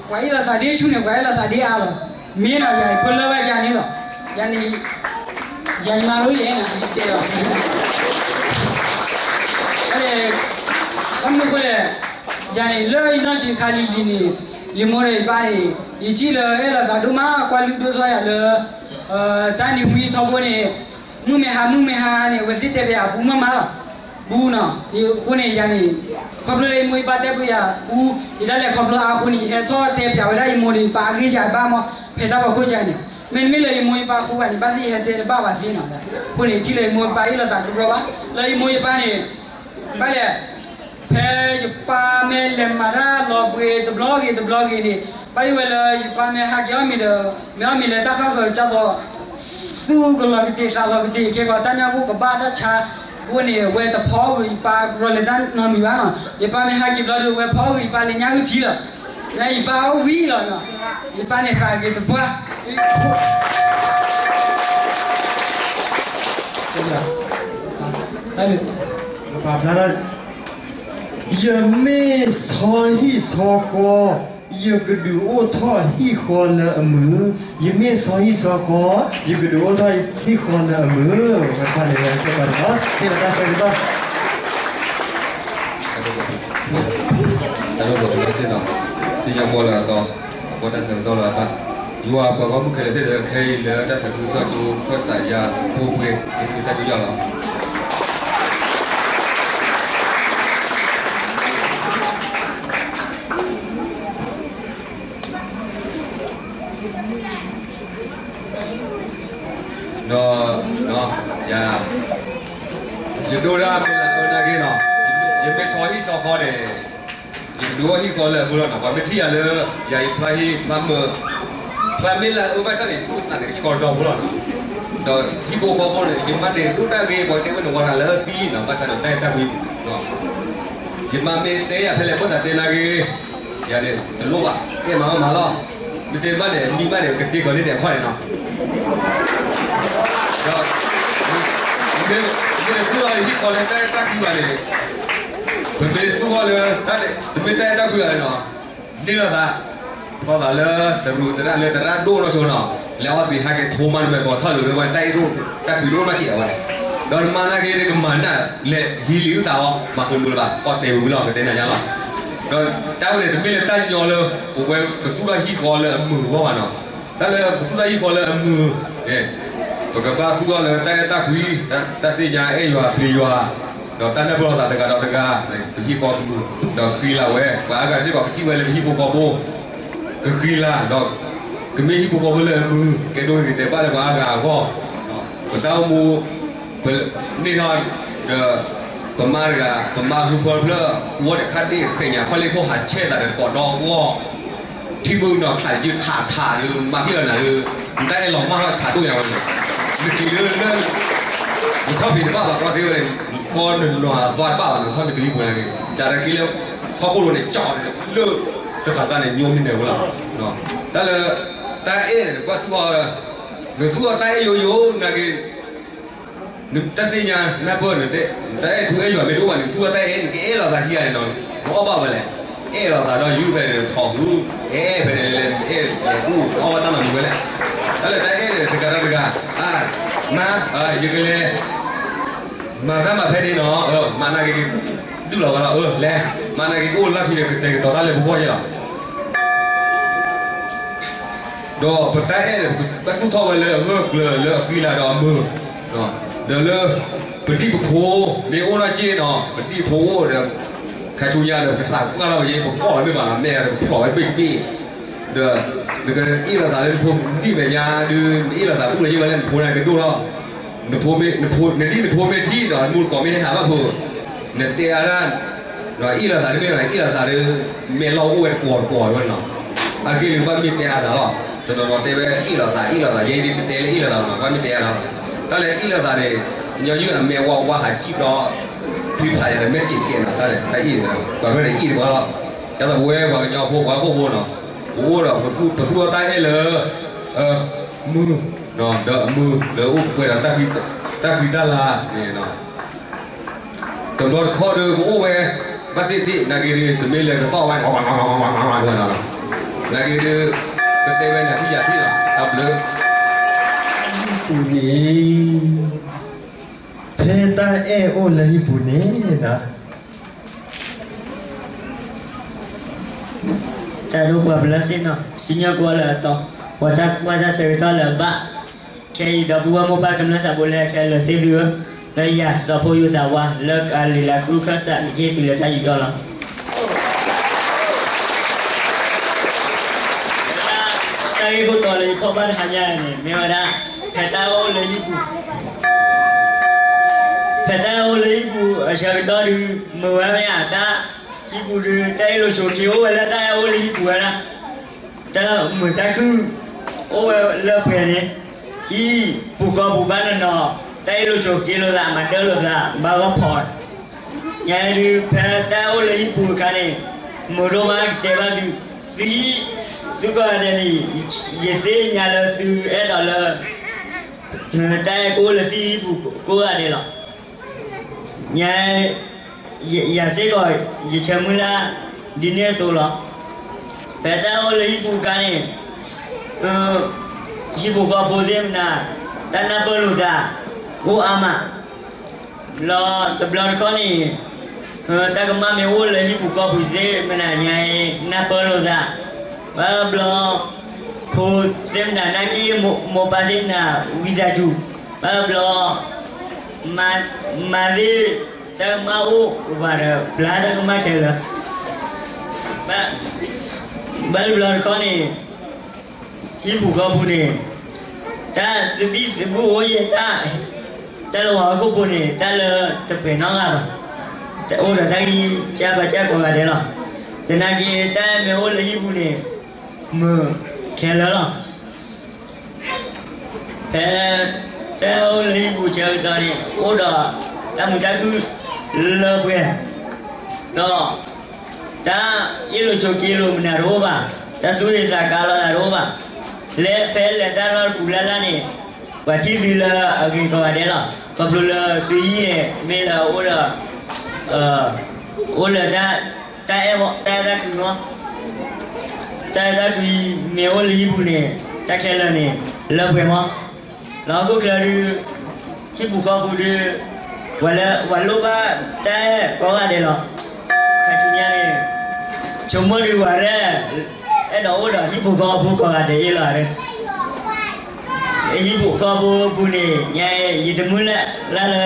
ပှၤအ့ၣ်လိာ်သးဒ့ဆူၣ်န့ၣ် ပှၤအ့ၣ်လိာ်သးဒ့အါလီၤ, မ့ၢ်နီၤ ယၤယဖိလၢဘၣ်ကန့ၣ်လီၤ, ယၤန့ၣ် ယၤယမါလီၤယဲၢ်နၤ ယတဲလီၤ, ဘၣ်မနုၤအဃိလဲၣ်, ယၤန့ၣ် လၢယနီၢ်ဆံးခါလံၤလံၤန့ၣ်, ယမိၢ်ဒီးယပၢ်န့ၣ်, ယထံၣ်လၢအဲၣ်လိာ်သးဒိၣ်မး ကွၢ်လုၢ်ဒိၣ်ထီၣ်ယၤလၢ, တၢ်နံၤဝံၤထီဘိန့ၣ်, မုၢ်မ့ၢ်ဟါမုၢ်မ့ၢ်ဟါန့ၣ် အဝဲသ့ၣ်တဲပယၤပူမးမးလီၤ, ပူနီၤ, အဃိန့ၣ်ယၤန့ၣ်, ခီဖျိလၢယမိၢ်ယပၢ်တဲပယၤပူ, ယတၢ်လဲၤခီဖျိအါအဃိန့ၣ် ယဟဲထီၣ်တဲပျးဝဲဒၣ်ယမိၢ်န့ၣ် ယပၢ်အဂ့ၢ်ယၤဘၣ်မး, ဖဲတၢ်ဖီခိၣ်ကန့ၣ်, မ့တမ့ၢ်လၢယမိၢ်ယပၢ်ဃိဘၣ်န့ၣ် ဘၣ်သ့ၣ်ယဟဲတဲတဘၣ်ဘၣ်သ့နီၤ, အဃိန့ၣ် ထံၣ်လၢယမိၢ်ယပၢ်အ့ၣ်လိာ်သးတဘျီဘၣ်, လၢယမိၢ်ယပၢ်န့ၣ်, ဘၣ်လဲၣ်, ဖဲယပၢ်မ့ၢ်လဲၤမၤတၢ်လီၤဘှံးတဘျီဂ့ၤတဘျီဂ့ၤန့ၣ်, ဘၣ်ယိၣ်ဝဲလၢယပၢ်မ့ၢ်ဟးက့ၤအီၣ်မ့ၤဒီး, မ့ၢ်အီၣ်မ့ၤလၢတၢ်ဃၣ်ဃၢၤကၢ်သိး, သူၣ်ကလီၤကတ့ၢ်သးလီၤကတ့ၢ် ခဲကီး တၢ်ညၣ်ဂိၢ်ကဘၣ်တၢ်ဆါ, အဃိန့ၣ် အဝဲတဖီအီၣ်ဂ့ၤယပၢ်ကရီလၢတၢ်နီတမံၤဘၣ်နီၤ, ယပၢ်မ့ၢ်ဟးက့ၤဘျီဒီး အဝဲဖီအီၣ်ဂ့ၤယပၢ်လၢညၣ်အုၣ်ထံလီၤ, လၢယပၢ်အီၣ်ဝံၤလီၤ, ယပၢ်န့ၣ်သးဂ့ၤတပှၢ် ယမ့ၢ်ဆီဟံၣ်ဆီဃီ, ယကဒုးအိၣ်ထီၣ်ဟံၣ်ဃီလၢအမုာ်, ယမ့ၢ်ဆီဟံၣ်ဆီဃီ, ယကဒုးအိၣ်ထီၣ်ဟံၣ်ဃီလၢအမုာ်, ဝဲဖးန့ၣ်ဝဲကဲပှၤန့ၣ်လီၤ, မ့ၢ်ဝဲတၢ်ဆၢကတီၢ် တၢ်ဒိၣ်ပှၤစ့ၢ်နီၤ, စံၣ်ညီၣ်ကွီၢ်လၢအသီ, အကွီၢ်တၢ်ဆၢကတီၢ်လၢအသီ, ယွၤပှၤဂီၢ်မုၢ်ခဲလၢာ်သ့ၣ်ဒီး ခဲအံၤလၢတၢ်သးခုကစီၣ်ကၠိ ခၢၣ်စးယါ ဖိပှ့ၤ က့ၤတၢ်ဒုးယီၣ်လီၤ. ဒီး, ယၤ, ယဒိၣ်ဒၣ်မ့ၢ်လၢအအၢနာ်က့နီၤ, ယမ့ၢ်ဆီဟံၣ်ဆီဃီန့ၣ်, ယကဒုးအိၣ်ဟံၣ်ဃီလၢအမုာ်လီၤနီၤ, ပှၤမ့ၢ်ထံၣ်ယၤလၢ, ယၤယဖျါဟံၣ်ဖျါမုာ်, ဖျါမ့ၢ်လၢအအၢဘၣ်ဆၣ်န့ၣ် သူၣ်သးန့ၣ်ကဆှီကဒီးဖိလီၤနီၤ, ဒီးဟံၣ်ဖိဃီဖိန့ၣ် ယမါန့ၣ်ဒိၣ်တၢ်ဂ့ၤ ပှၤတဲဝဲန့ၣ်ဝဲဒၣ်လၢအသံနီၤ, ဘၣ်ဆၣ်ဒီးတၢ်အဲၣ်တၢ်ကွံ ယမါမ့ၢ်တဲယၤဖဲလဲၣ် မိၣ်သးတဲနာ်က့ၤ, ယၤန့ၣ် တလိၣ်ဘၣ်, အဲၣ်မၤမၤလီၤ, မ့ၢ်တဲဘၣ်န့ၣ် မံဘၣ်န့ၣ် ကသ့ကီးန့ၣ်အခီၣ်န့ၣ်နီၤ, ဒီး, မ့ၢ်, မ့ၢ်တသူၣ်ထီၣ်ဟံၣ်ဃီလၢတၢ်အဲၣ်တၢ်ကွံဘၣ်န့ၣ်, ပမ့ၢ်သူၣ်ထီၣ်လၢ, တမ့ၢ်တၢ်အဲၣ်တၢ်ကွံဘၣ်န့ၣ်နီၤ, န့ၢ်လိာ်သး, ထီၣ်သးလၢသရူးသရၣ်လၢသရၣ်ဒိၣ်နီၢ်ဆိနီၤ, လဲၤအီၣ်သံးဟးက့ၤထိမး နမဲာ်ကီၢ်ထီၣ်လိာ်လၢဝဲတၢ်အဲၣ်ဒိၣ်, တၢ်ကွံဒိၣ်နီၢ်က့ၤအဝဲန့ၣ်, ဒီးနမါနာ်က့ၤကမၤနၢ်လဲၤဟံးလံာ်အုၣ်သးအီၤ မၤဃုာ်မုာ်လၢၤဘၣ် ကီၢ်တဲာ်ဝံၤလီၤ ကတဲနၤညါလီၤ, ဒီးတၢ်ဝဲန့ၣ် တမ့ၢ်လၢတၢ်ညီလၢ, ပဝဲကသူၣ်ထီၣ်ဟံၣ်ဃီလၢအမုာ်အဂီၢ်ဘၣ်နီၤ, တၢ်လၢပကသူၣ်ထီၣ်ဟံၣ်ဃီလၢအမုာ်, ပကဘၣ်သူၣ်ထီၣ်လၢတၢ်အဲၣ်တၢ်ကွံ, တၢ်သ့ၣ်ညါအဲၣ်ယွၤပျံၤယွၤ, ဒီးတၢ်နၢ်ပၢၢ်လိာ်သးတဂၤဒီးတဂၤ, ပဟံၣ်ဃီပမုာ်, ဒီးဃံလၤဝဲ, ပှၤအါဂၤစ့ၢ်ကီးကထံၣ်ဝဲလၢပဟံၣ်ဖိဃီဖိ, ကဃံလၤ, ဒီး, ကမ့ၢ်ဟံၣ်ဖိဃီဖိလၢအမုာ်, ကဲဒိၣ်ဂ့ၤကတဲာ်ဘၣ်လၢပှၤအါဂၤအဂီၢ်, ပတၢ်အိၣ်မူ, ပ, န့ၢ်ထီၣ်, ဒီး, ပမါတဂၤ, ပမါဟုဖၢဖျၢၣ်, ဝီၣ်ဒီးခါဒ့ၣ် သဖဲညၣ်ခီလ့ၢ်ခိၣ်ဟးဆဲသးတကိးဒီးအဂီၢ် ထံဘုးနီၢ်ခးယုၢ်ခးထးဒီး မၤဖံးလီၤနၤဒီး, နတၢ်အဲၣ်လီၤမၢ်ထီၣ်ဖးဒိၣ်ညါဝဲန့ၣ်, နက့ၤလၢလၢ, နခီၣ်ဖံးတဘၣ်ဘၣ်ကွၢ်သ့ဝဲန့ၣ်, နခီနနွၤအသွါတဘၣ်ဘၣ် နထီၣ်မ့ၢ်တလံပူၤန့ၣ်, တၢ်တက့ၢ်လၢ, ဟီၣ်ခိၣ်လိၤန့ၣ် ကၠီၣ်န့ၣ်, လၢ, တဃာ်သးန့ၣ် ညိမ့ၢ်န့ၣ်ဝဲလီၤ, တၢ်လၢ, တၢ်အဲၣ်န့ၣ် နကွၢ်သူၣ်အီၤ, နသူၣ်အီၤတၢ်အဲၣ်ယိယိနာ်က့ၤ နတၢ်သ့ၣ်ညါနၢ်ပၢၢ်န့ၣ်, တၢ်အဲၣ်ထူအဲၣ်ယွၤမ့ၢ်တအိၣ်ဘၣ်န့ၣ် သူၣ်ဘၣ်တၢ်အဲၣ် နကအဲၣ်လိာ်သးခံဂၤန့ၣ်နီၤ, နအီၣ်ဘၣ်ဝဲလဲၣ်, အဲၣ်လိာ်သးဒီးယုၢ်ဖဲန့ၣ်ထီၣ်ဃု, အဲၣ်ဖဲန့ၣ်လဲၣ် အဲၣ်လဲၣ်အိၣ် အီၣ်ဘၣ်တၢ်နီတမံၤဝဲလဲၣ်, တၢ်လၢတၢ်အဲၣ်န့ၣ် တဂၤဒီးတဂၤ, အါ, မါ, ယကလဲၤ မၤတၢ်မၤဖဲန့ၣ်နီၤ, မါနာ်က့ၤက့ၤ, ဒုၣ်လီၤဝဲလီၤ, အၢ လဲၤ, မါနာ်က့ၤကအိၣ်လၢခံန့ၣ် ကတဲာ်ကတီၤတၢ်လၢပဂီၢ်ယဲလီၤ ဒီးပတၢ်အဲၣ်န့ၣ် ပသူၣ်ထီၣ်ဝဲလၢအဂၢၢ်ကျၢၤလၢအဃံလၤဒီးအမုာ်, ဒီးလၢ, ပဒံၣ်ပဖိ, မ့ၢ်အိၣ်ထီၣ်က့ၤနီၤ ပဒံၣ်ဖိအိၣ်ဒီး, ခါဆူညါဒီး ပသးပှၢ်ထီၣ်က့ၤ ပကီၢ်လီၤမ့ၢ်ဘၣ်နီၤ မ့ၢ်ဒီးပဖျိးဝဲတဘ့ၣ်တဘ့ၣ်, ဒီး, နကအ့ၣ်လိာ်သးလၢနဖိဒံၣ်မဲာ်ညါဒုး နအ့ၣ်လိာ်သးအိၣ်လၢယ့ၢ်ဝဲလၢနဖိန့ၣ်ကဒိၣ်ထီၣ်, နဖိမ့ၢ်, နဖိ, နဒံၣ်နဖိမ့ၢ်ထံၣ်ဒီး မူတကိးမ့ၢ်ဟဲဟးဘၣ်ဖိ, နတဲအါဒၣ် ဒီးအ့ၣ်လိာ်သးတမ့ၢ်ဘၣ် အ့ၣ်လိာ်သးဒီး, မဲာ်လီၢ်အိၣ်ဝဲတကွီၢ်တကွီၢ်ဝဲနီၤ, အဂ့ၢ်ဒ်ဘၣ်မ့ၢ်တဲအါသးလီၤ, တနီၤနီၤတဲဝဲအ့ၣ်လိာ်သး အ့ၣ်လိာ်သး ယဲဒ်တတဲလၢအ့ၣ်လိာ်သးနီၤ ဘၣ်မ့ၢ်တဲအါသးလီၤ, တၢ်လၢအ့ၣ်လိာ်သးန့ၣ်, ညီနုၢ်အမဲာ်ဝါဝါဟးဆံၣ်ဒီး, ဖံဖးယၤဒီးမဲာ်စဲးစဲးနီၤ တၢ်န့ၣ် တၢ်အ့ၣ်န့ၣ်, ပှၤဖဲန့ၣ်အ့ၣ်တပှၤလီၤ ဒ်သိးပဝဲပှၤကညီဖိ ပှၤဟီၣ်ခိၣ်ဖိနီၤ, ပအိၣ်ဒီးပသူအီၤတၢ်အဲၣ်လၢ မုၢ်, ဒီးအမုၢ်လၢအိၣ်ပှဲၤဒီးတၢ်ဃံတၢ်လၤန့ၣ်, တဘျီတခီၣ်ဒီး ပအိၣ်ဝဲ ဘၣ်သ့ၣ်သ့ၣ် နာ်က့ဒီး တမ့ၢ်လၢကသီၣ်ဝဲ နာ်က့ဒီး ကတဲဝဲန့ၣ် ထံၣ်ယၤထံၣ်လီၤ တၢ်ဘျုး ဟံၣ်ပူၤန့ၣ်, ဖဲတၢ်အဲၣ်အိၣ်လၢဟံၣ်ပူၤန့ၣ်နီၤ, တၢ်ဒိပှၤပလၢစ့ၢ်နီၤ စံၣ်ညီၣ်ကွီၢ်လၢအတီ, ပှၤတၢ်ကွၢ်တၢ်ဆၢကတီၢ်လၢအဘၣ်, ခဲအံၤဒီပုၢ်ဝဲၢ်မိၢ်ပၢ်ကမျၢၢ်သးဘိလၢခဲလၢာ်သ့ၣ်သုဧၢ, လၢယၤစီၤဖိယိၤသးဝါ လၢကလံၤလးကရူၢ်ခၢၣ်စး ယကဟ့ၣ်သုလၢတၢ်ယူးယီၣ်လီၤ. တၢ်ဂ့ၢ်ခိၣ်တီလၢယဖီၣ်ဘၣ်တဟါညါန့ၣ် မ့ၢ်ဝဲဒၣ် ဖဲတၢ်အိၣ်လၢဟံၣ်ပူၤ, ဖဲတၢ်အိၣ်လၢဟံၣ်ပူၤအဆၢကတီၢ်ဒုး မုာ်ဝဲမ့ၢ်ဧါ တၢ်, ဟံၣ်ပူၤဒုး တၢ်အ့ၣ်လိာ်ဆိးက့အိၣ်ဝဲလၢတၢ်အဲၣ်အိၣ်လၢဟံၣ်ပူၤဝဲဒၣ် တၢ်မုာ်တၢ်ခုၣ် အိၣ်ဝဲလၢပှဲၤန့ၣ်, ဟံၣ်ပူၤဃီပူၤဘၣ်နီၢ်နီၢ်, တၢ်အ့ၣ်လိာ်ဆိးက့လိာ်သး မၤဒၢလိာ်သး ဘၣ်ဂီၢ်ဖီး, ညါဒုး ဖဲတၢ်အိၣ်လၢဟံၣ်ပူၤအခါန့ၣ်, မုာ်ဒိၣ်မးကတဲဘၣ်သု, သုဟံၣ်, သုကိးဂၤဒဲးန့ၣ်, ယသ့ၣ်ညါလၢသုအဲၣ်ဒိးလၢ တၢ်အဲၣ်ကအိၣ်လၢသုဟံၣ်ပူၤကိးဂၤဒဲးလီၤ. ညါ ယၤစ့ၢ်ကီး ယဆၢမုၢ်လၢ် ဒ်န့ၣ်အသိးလီၤ. ဖဲတၢ်အိၣ်လၢဟံၣ်ပူၤအခါန့ၣ်, ဟံၣ်ပူၤဃီဖိသ့ၣ်မနၤ, တၢ်နၢ်ပၢၢ်လိာ်သး အိၣ်အါမး, လီၤတဘျီတခီၣ်န့ၣ်, တၢ်ကမၣ်မ့ၢ်အိၣ်လၢဟံၣ်ပူၤဃီပူၤသ့ၣ်မနၤညါအံၤ နၢ်ပၢၢ်လိာ်သး, ဘၣ်ဘျီ ဖိသ့ၣ်မနၤ နၢ်က့ၢ်မိၢ်ပၢ်သ့ၣ်မနၤ ဝံသးစူၤ, ဘၣ်ဘျီ မၤသ့ၣ် တၢ်ကမၣ်အိၣ်ဘၣ်ဒီး ဘျါတၢ်ကမၣ်ခဲလၢာ်, ဘၣ်တဘျီတခီၣ်န့ၣ်, ဟံၣ်ပူၤဃီပူၤန့ၣ်, တၢ်သဘံၣ်သဘုၣ်အိၣ်ယဲၢ်တၢ်, တၢ်လၢပှၤဟီၣ်ခိၣ်ဖိန့ၣ် တၢ်လၢတပှဲၤနီတဂၤဘၣ်, တအိၣ်ဒီးတၢ်ဂံၢ်စၢ်ဘါစၢ်ကိးဂၤဒဲးလီၤ. သနာ်က့ တၢ်မ့ၢ်အိၣ်လၢဟံၣ်ပူၤန့ၣ်, မုာ်ခဲလၢာ်လီၤ. ဖဲတၢ်အိၣ်လၢဟံၣ်ပူၤဆၢကတီၢ်န့ၣ် အိၣ်ဒီးတၢ်မုာ်တၢ်ခုၣ်လၢပှဲၤ, ဒီး တၢ်အ့ၣ်လိာ်ဆိးက့လိာ်မနုၤတအိၣ်ဘၣ်, တၢ်သူၣ်ဂ့ၤသးကါလိာ်သးတအိၣ်ဘၣ်. လၢဖဲလဲၤတၢ်လီၢ်တပူၤလၢ်လၢ်န့ၣ်, ပှၤထံၣ်သုလၢအဂ့ၤကိးဂၤဒဲးလီၤ. ခီဖျိလၢသုဟံၣ်န့ၣ် မ့ၢ်လၢအအိၣ်ဒီး အိၣ်လၢ တၢ်အဲၣ်တၢ်ကွံမး, တၢ်အဲၣ်တၢ်ကွံမ့ၢ်အိၣ်လၢဟံၣ်ပူၤန့ၣ်, တၢ်ခဲလၢာ်န့ၣ် လၢပှဲၤမး. လၢဟီၣ်ခိၣ်ချၢဒုး, ဟံၣ်ပူၤဃီပူၤဒုး, ပှၤလၢပှၤလိၣ်ဘၣ်တၢ်အဲၣ်ကိးဂၤဒဲးလီၤ. ခါဆူညါန့ၣ်, ဆိကမိၣ်ဒုးပှၤရဲၣ်, အဲၣ်ဒိးအိၣ်ဒီးဟံၣ်ပူၤဃီပူၤကိးဂၤဒဲးအံၤလီၤ. ဟံၣ်ပူၤဃီပူၤပူၤန့ၣ် ညါအံၤ ယတမုၢ်လၢ်လၢ်လၢ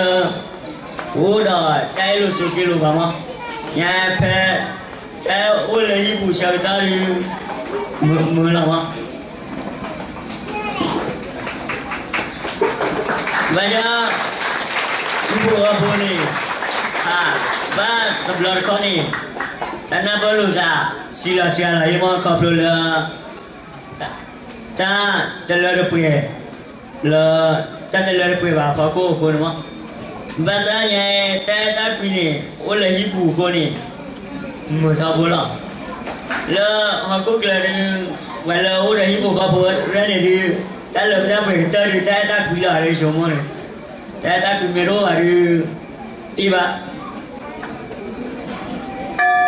ပအိၣ်ဒီးတၢ်အ့ၣ်လိာ်ဆိးက့လိာ်ဘၣ်မး, ညါဖဲ တၢ်အိၣ်လၢဟံၣ်ပူၤဆၢကတီၢ်ဒုး မုာ်လီၤမး. ဘၣ်ဆၣ် ဟံၣ်ပူၤဃီပူၤန့ၣ် ဘၣ်တဘျီတခီၣ်န့ၣ် တၢ်နၢ်ပၢၢ်လိာ်သး စံးလီၤစှၤလီၤအံၤမး ခီဖျိလၢ တၢ်တလၢတပှဲၤ လၢ တၢ်တလၢတပှဲၤဘၣ်အဖီခိၣ်အဃိန့ၣ်မး, ဘၣ်ဆၣ်ညါ တၢ်အဲၣ်တၢ်ကွံန့ၣ် အိၣ်လၢဟံၣ်ပူၤအဃိန့ၣ် မုာ်ထီဘိလီၤ. လၢဟီၣ်ခိၣ်ချၢဒုး ပှၤလၢအအိၣ်ဒီးဟံၣ်ပူၤဃီပူၤရဲၣ်န့ၣ်ဒုး တၢ်လၢပတၢ်ပှဲၤကတၢၢ်ဒုး တၢ်အဲၣ်တၢ်ကွံလီၤ အရ့ဆိကမိၣ်န့ၣ်, တၢ်အဲၣ်တၢ်ကွံမ့ၢ်တအိၣ်ဘၣ်ဒုး တ့ၢ်ဘၣ် ဖဲတၢ်ဂ့ၢ်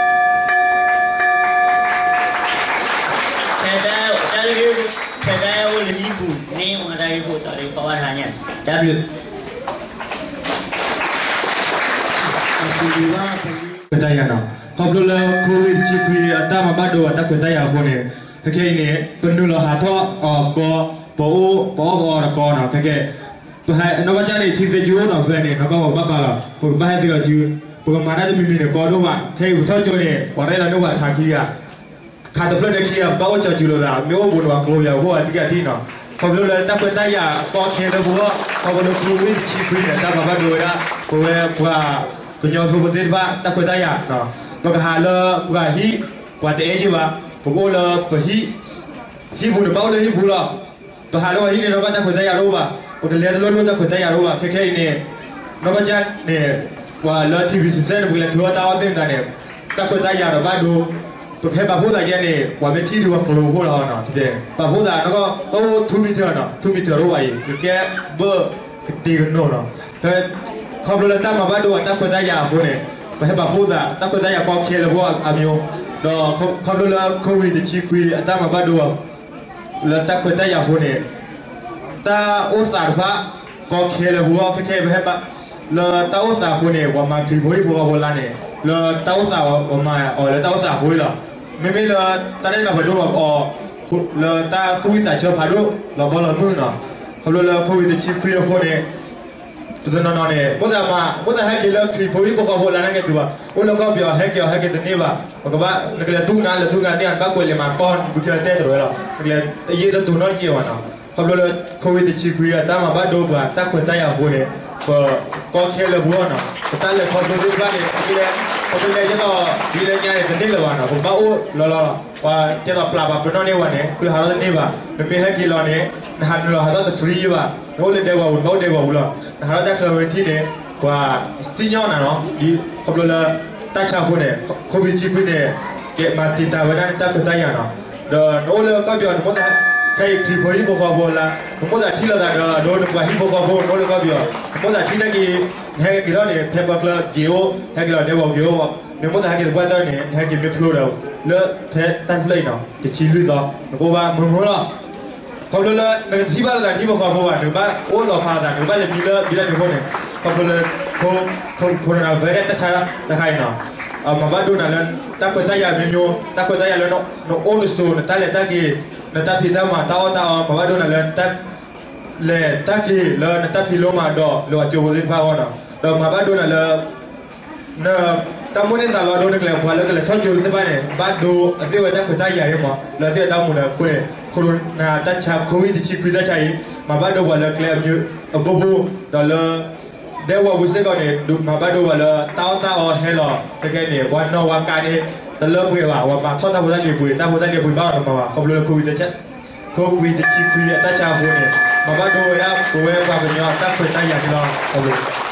ဖဲတၢ်အဲၣ်အိၣ်လၢဟံၣ်ပူၤန့ၣ် မ့ၢ်တၢ်ဂ့ၢ်ခိၣ်တီလၢယဖီၣ်ဘၣ်တဟါညါန့ၣ် တၢ်ဘျုး တၢ်ယၤနီၤ, ခီဖျိလၢ COVID တဆံခွံ အတၢ်မၤဘၣ်ဒိအတၢ်ခွဲးတၢ်ယာ်အဃိန့ၣ်, ခဲခဲအံၤန့ၣ် ပနုာ်လီၤဟးထီၣ်အီၤကီ, ပအီၣ်ပအီတကီနီၤ, ခဲခဲ ပဟဲနီၢ်ကီၢ်ကၢ်န့ၣ် ထံသ့ၣ်ကၠူအိၣ်နီၤ, ဖဲန့ၣ် နီၢ်ကီၢ်ပကဘၣ်ပာ်လီၤ, ပကဘၣ်ဟဲသ့ၣ်ကၠူ, ပကမၤတၢ်တမံၤမံၤန့ၣ် ကီဒိၣ်မး, ခဲအံၤပထီၣ်ကၠိန့ၣ် ပှၤရဲၣ်လီၤန့ၢ်ပှၤခးခံဂၤ ခးတဖျၢၣ်န့ၣ်ခံဂၤ ပဘၣ်အိၣ်ကၠီၤစူၤလိာ်သး, မ့ၢ်အိၣ်ဘူးန့ၣ် ပှၤကျိၤယၤအိၣ်အသံကသံနီၤ, ခီဖျိလၢတၢ်ခွဲးတၢ်ယာ်ကီခဲလၢပဂီၢ်, ခီဖျိလၢ COVID တဆံခွံန့ၣ် တၢ်မၤဘၣ်ဒိဝဲဒၣ်, ပဝဲပှၤကညီဖိသ့ၣ်တဖၣ် တၢ်ခွဲးတၢ်ယာ်, ပကဟးလၢပှၤဟံၣ်, ပှၤတအဲၣ်ယ့ၢ်ဘၣ်, ပကအိၣ်လၢပဟံၣ်, ဟံၣ်ပူၤန့ၣ် ဘၣ်အိၣ်လၢဟံၣ်ပူၤလီၤ. ပဟးလၢပှၤဟံၣ်န့ၣ် နီၢ်ကီၢ်တၢ်ခွဲးတၢ်ယာ်တအိၣ်ဘၣ်, ပကလဲၤတလိၣ်လိၣ်တၢ်ခွဲးတၢ်ယာ်တအိၣ်ဘၣ်, ခဲခဲအံၤန့ၣ် နီၢ်ကီၢ်ကၢ်န့ၣ် ပှၤလၢ ထံဝံၤစံးစဲန့ၣ် ပကလဲၤထုးအီၣ်တၢ်အီၣ်သ့ၣ်မတၤန့ၣ်, တၢ်ခွဲးတၢ်ယာ်ဒီးဘၣ်ဒိ, ပဟဲပာ်ဖှိၣ်သးယဲန့ၣ် ပှၤမ့ၢ်ထံၣ်ဒုးပှၤကျိၤဖိလီၤနီၤ, ပာ်ဖှိၣ်သးနီၢ်ကီၢ် အိၣ်ထူမံၤထၢၣ်နီၤ, ထူမံၤထၢၣ်တအိၣ်ဘၣ်အံၤ ကကဲဘၢၣ်ကတ့ၤကနိးနီၤ, ဖဲ ခီဖျိလၢတၢ်မၤဘၣ်ဒိဘၣ်တၢ်ခွဲးတၢ်ယာ်အဃိန့ၣ်, ပဟဲပာ်ဖှိၣ်သး တၢ်ခွဲးတၢ်ယာ်ကီခဲလၢာ်ဖိအမံၤ, ဒီးခီဖျိလၢ COVID တဆံခွံအတၢ်မၤဘၣ်ဒိ လၢတၢ်ခွဲးတၢ်ယာ်အဃိန့ၣ်, တၢ်အိၣ်သးတဖၣ် ကီခဲလၢာ်ဖိအဂီၢ် ခဲခဲအံၤပဟဲဘၣ် လၢတၢ်အိၣ်သးအဃိန့ၣ် ပှၤမၤခရံာ်ဖိဟံၣ်ဖိဃီဖိလါန့ၣ်, လၢတၢ်အိၣ်သး ပှၤမၤအီၤလၢတၢ်အိၣ်သးအဃိလီၤ. မ့မ့ၢ်လၢတၢ်န့ၣ် ပှၤဒိအီၤ လၢတၢ်သူၣ်ဝံၣ်သးဆၢဖးဒိၣ် လီၤဘီလီၤမုၢ်နီၤ, ခီဖျိလၢ COVID တဆံခွံအဃိန့ၣ် ပတနီၤနီၤန့ၣ် မိၣ်သးမး မိၣ်သးဟဲက့ၤလၢခရံာ်ဖိဟံၣ်ဖိဃီဖိလါန့ၣ်က့ၤတုၤဘၣ်, အိၣ်လၢကီၢ်ပယီၤ ဟဲက့ၤအီၤဟဲက့ၤတန့ၢ်ဘၣ်, ပကဘၣ် နကလဲၤတူၢ်ငါ လဲၤတူၢ်ငါန့ၣ် နဘၣ်ကွဲးလဲၤမၤကီၢ် နဘူးကဲတဲတရၢလီၤ, နကလဲၤတယံာ်တတူာ်နီတကဲးဘၣ်နီၤ, ခီဖျိလၢ COVID တဆံခွံအတၢ်မၤဘၣ်ဒိပှၤတၢ်ခွဲးတၢ်ယာ်အဃိန့ၣ်, ပကီခဲလၢာ်ဖိနီၤ, ပတၢ်လဲၤခီဖျိသ့ၣ်တဖၣ်န့ၣ် ပကလဲၤ ပကလဲၤကဲသိး ဒ်လဲၣ်ညါန့ၣ် တန့ၢ်လၢၤဘၣ်နီၤ, ပကဘၣ်အိၣ်လီၤလီၤ, ပှၤကဲသိးပျၢ်ပှၤပနီၣ်န့ၢ်ဝဲန့ၣ် သုဟးထီၣ်တန့ၢ်ဘၣ်, နမ့ၢ်ဟဲက့ၤလီၤန့ၣ် နဟးနုာ်လီၤဟးထီၣ်တ free ဘၣ်, နအိၣ်လၢဒဲကဝီၤပူၤ နဘၣ်အိၣ်ဒဲကဝီၤပူၤလီၤ, နဟးထီၣ်တၢ်ချၢဝဲထံၣ်န့ၣ် ပှၤစံၣ်ညီၣ်နၤနီၤ, ဒ်ခီဖျိလၢ တၢ်ဆါအဃိန့ၣ် COVID တဆံခွံန့ၣ် ကဲမၤတံာ်တာ်ဝဲဒၣ်နတၢ်ခွဲးတၢ်ယာ်နီၤ, ဒီးနအိၣ်လၢကီၢ်ပယီၤ နမိၣ်သး ခဲအံၤခရံာ်ဖိဟံၣ်ဖိဃီဖိလါ, နမိၣ်သးထံၣ်လိာ်သးဒီး အဒိနပှၤဟံၣ်ဖိဃီဖိ နအိၣ်လၢကီၢ်ပယီၤ နမိၣ်သးထံၣ်နဟဲက့ၤ, နဟဲက့ၤထီၣ်န့ၣ် ဖဲပှၤကျၢၤက့ၤအိၣ် ဟဲက့ၤလီၤဒဲကဝီၤက့ၤအိၣ်, နမိၣ်သးဟဲက့ၤသပှၢ်တၢၢ်န့ၣ် နဟဲက့ၤမ့ၢ်ဖျိဒီး လၢဖဲတၢ်တဖျၢၣ်အံၤနီၤ တဆံလွံၢ်သီ နကအိၣ်ဘၣ်မုာ်မုာ်လီၤ. ခီဖျိလၢ နကထံၣ်ဘၣ်လိာ်သးဟံၣ်ဖိဃီဖိဘၣ်, နကဘၣ်အိၣ်လီၤဖးလိာ်သး နကဘၣ်လဲၤမံလၢဘံလၢမံၤအဃိန့ၣ်, ခီဖျိလၢ coronavirus တၢ်ဆါတခါအံၤနီၤ, မၤဘၣ်ဒိနၤလၢ တၢ်ခွဲးတၢ်ယာ်မံၤမံၤ, တၢ်ခွဲးတၢ်ယာ်လၢ နအိၣ်နဆိး နတၢ်လဲၤတၢ်က့ၤ, နတၢ်ဖံးတၢ်မၤ တၢ်အီၣ်တၢ်အီ မၤဘၣ်ဒိနၤလၢ လဲၤတၢ်က့ၤလၢနတၢ်ဖံးလိမၤဒိးလၢပှၤကၠိဖိသ့ၣ်တဖၣ်အဂီၢ်နီၤ, ဒီးမၤဘၣ်ဒိနၤလၢ နတၢ်မိၣ်န့ၢ်သးလီဒိနကလဲၤ ပှၤလၢကလဲၤထီၣ်ကၠိသ့ၣ်တဖၣ်န့ၣ် ဘၣ်ဒိအသ့ၣ်ဝဲတၢ်ခွဲးတၢ်ယာ်အံၤမး လၢအသ့ၣ်ဝဲတၢ်အိၣ်မူဒီးအဃိန့ၣ် ခိၣ်နၢ်တၢ်ဆါ COVID တဆံခွံတၢ်ဆါအံၤ မၤဘၣ်ဒိပှၤလၢကျဲအဘိဘိ ဒီးလၢ ဒဲကဝီၤပူၤစ့ၢ်ကီးန့ၣ် မၤဘၣ်ဒိပှၤလၢတၢ်အီၣ်တၢ်အီဟဲလီၤ ခဲကဲန့ၣ် ပှၤနီၢ်ဝၤကးန့ၣ် တလၢပှဲၤဘၣ် ပှၤမၤထီၣ်တၢ်ဖိတၢ်လံၤပှ့ၤ တၢ်ဖိတၢ်လံၤပှ့ၤဘၣ်အီၤတမၤဘၣ် ခီဖျိလၢ COVID COVID တဆံခွံအတၢ်ဆါအဃိန့ၣ် မၤဘၣ်ဒိဝဲဒၣ်ပဝဲပှၤကညီအတၢ်ခွဲးတၢ်ယာ်န့ၣ်လီၤ.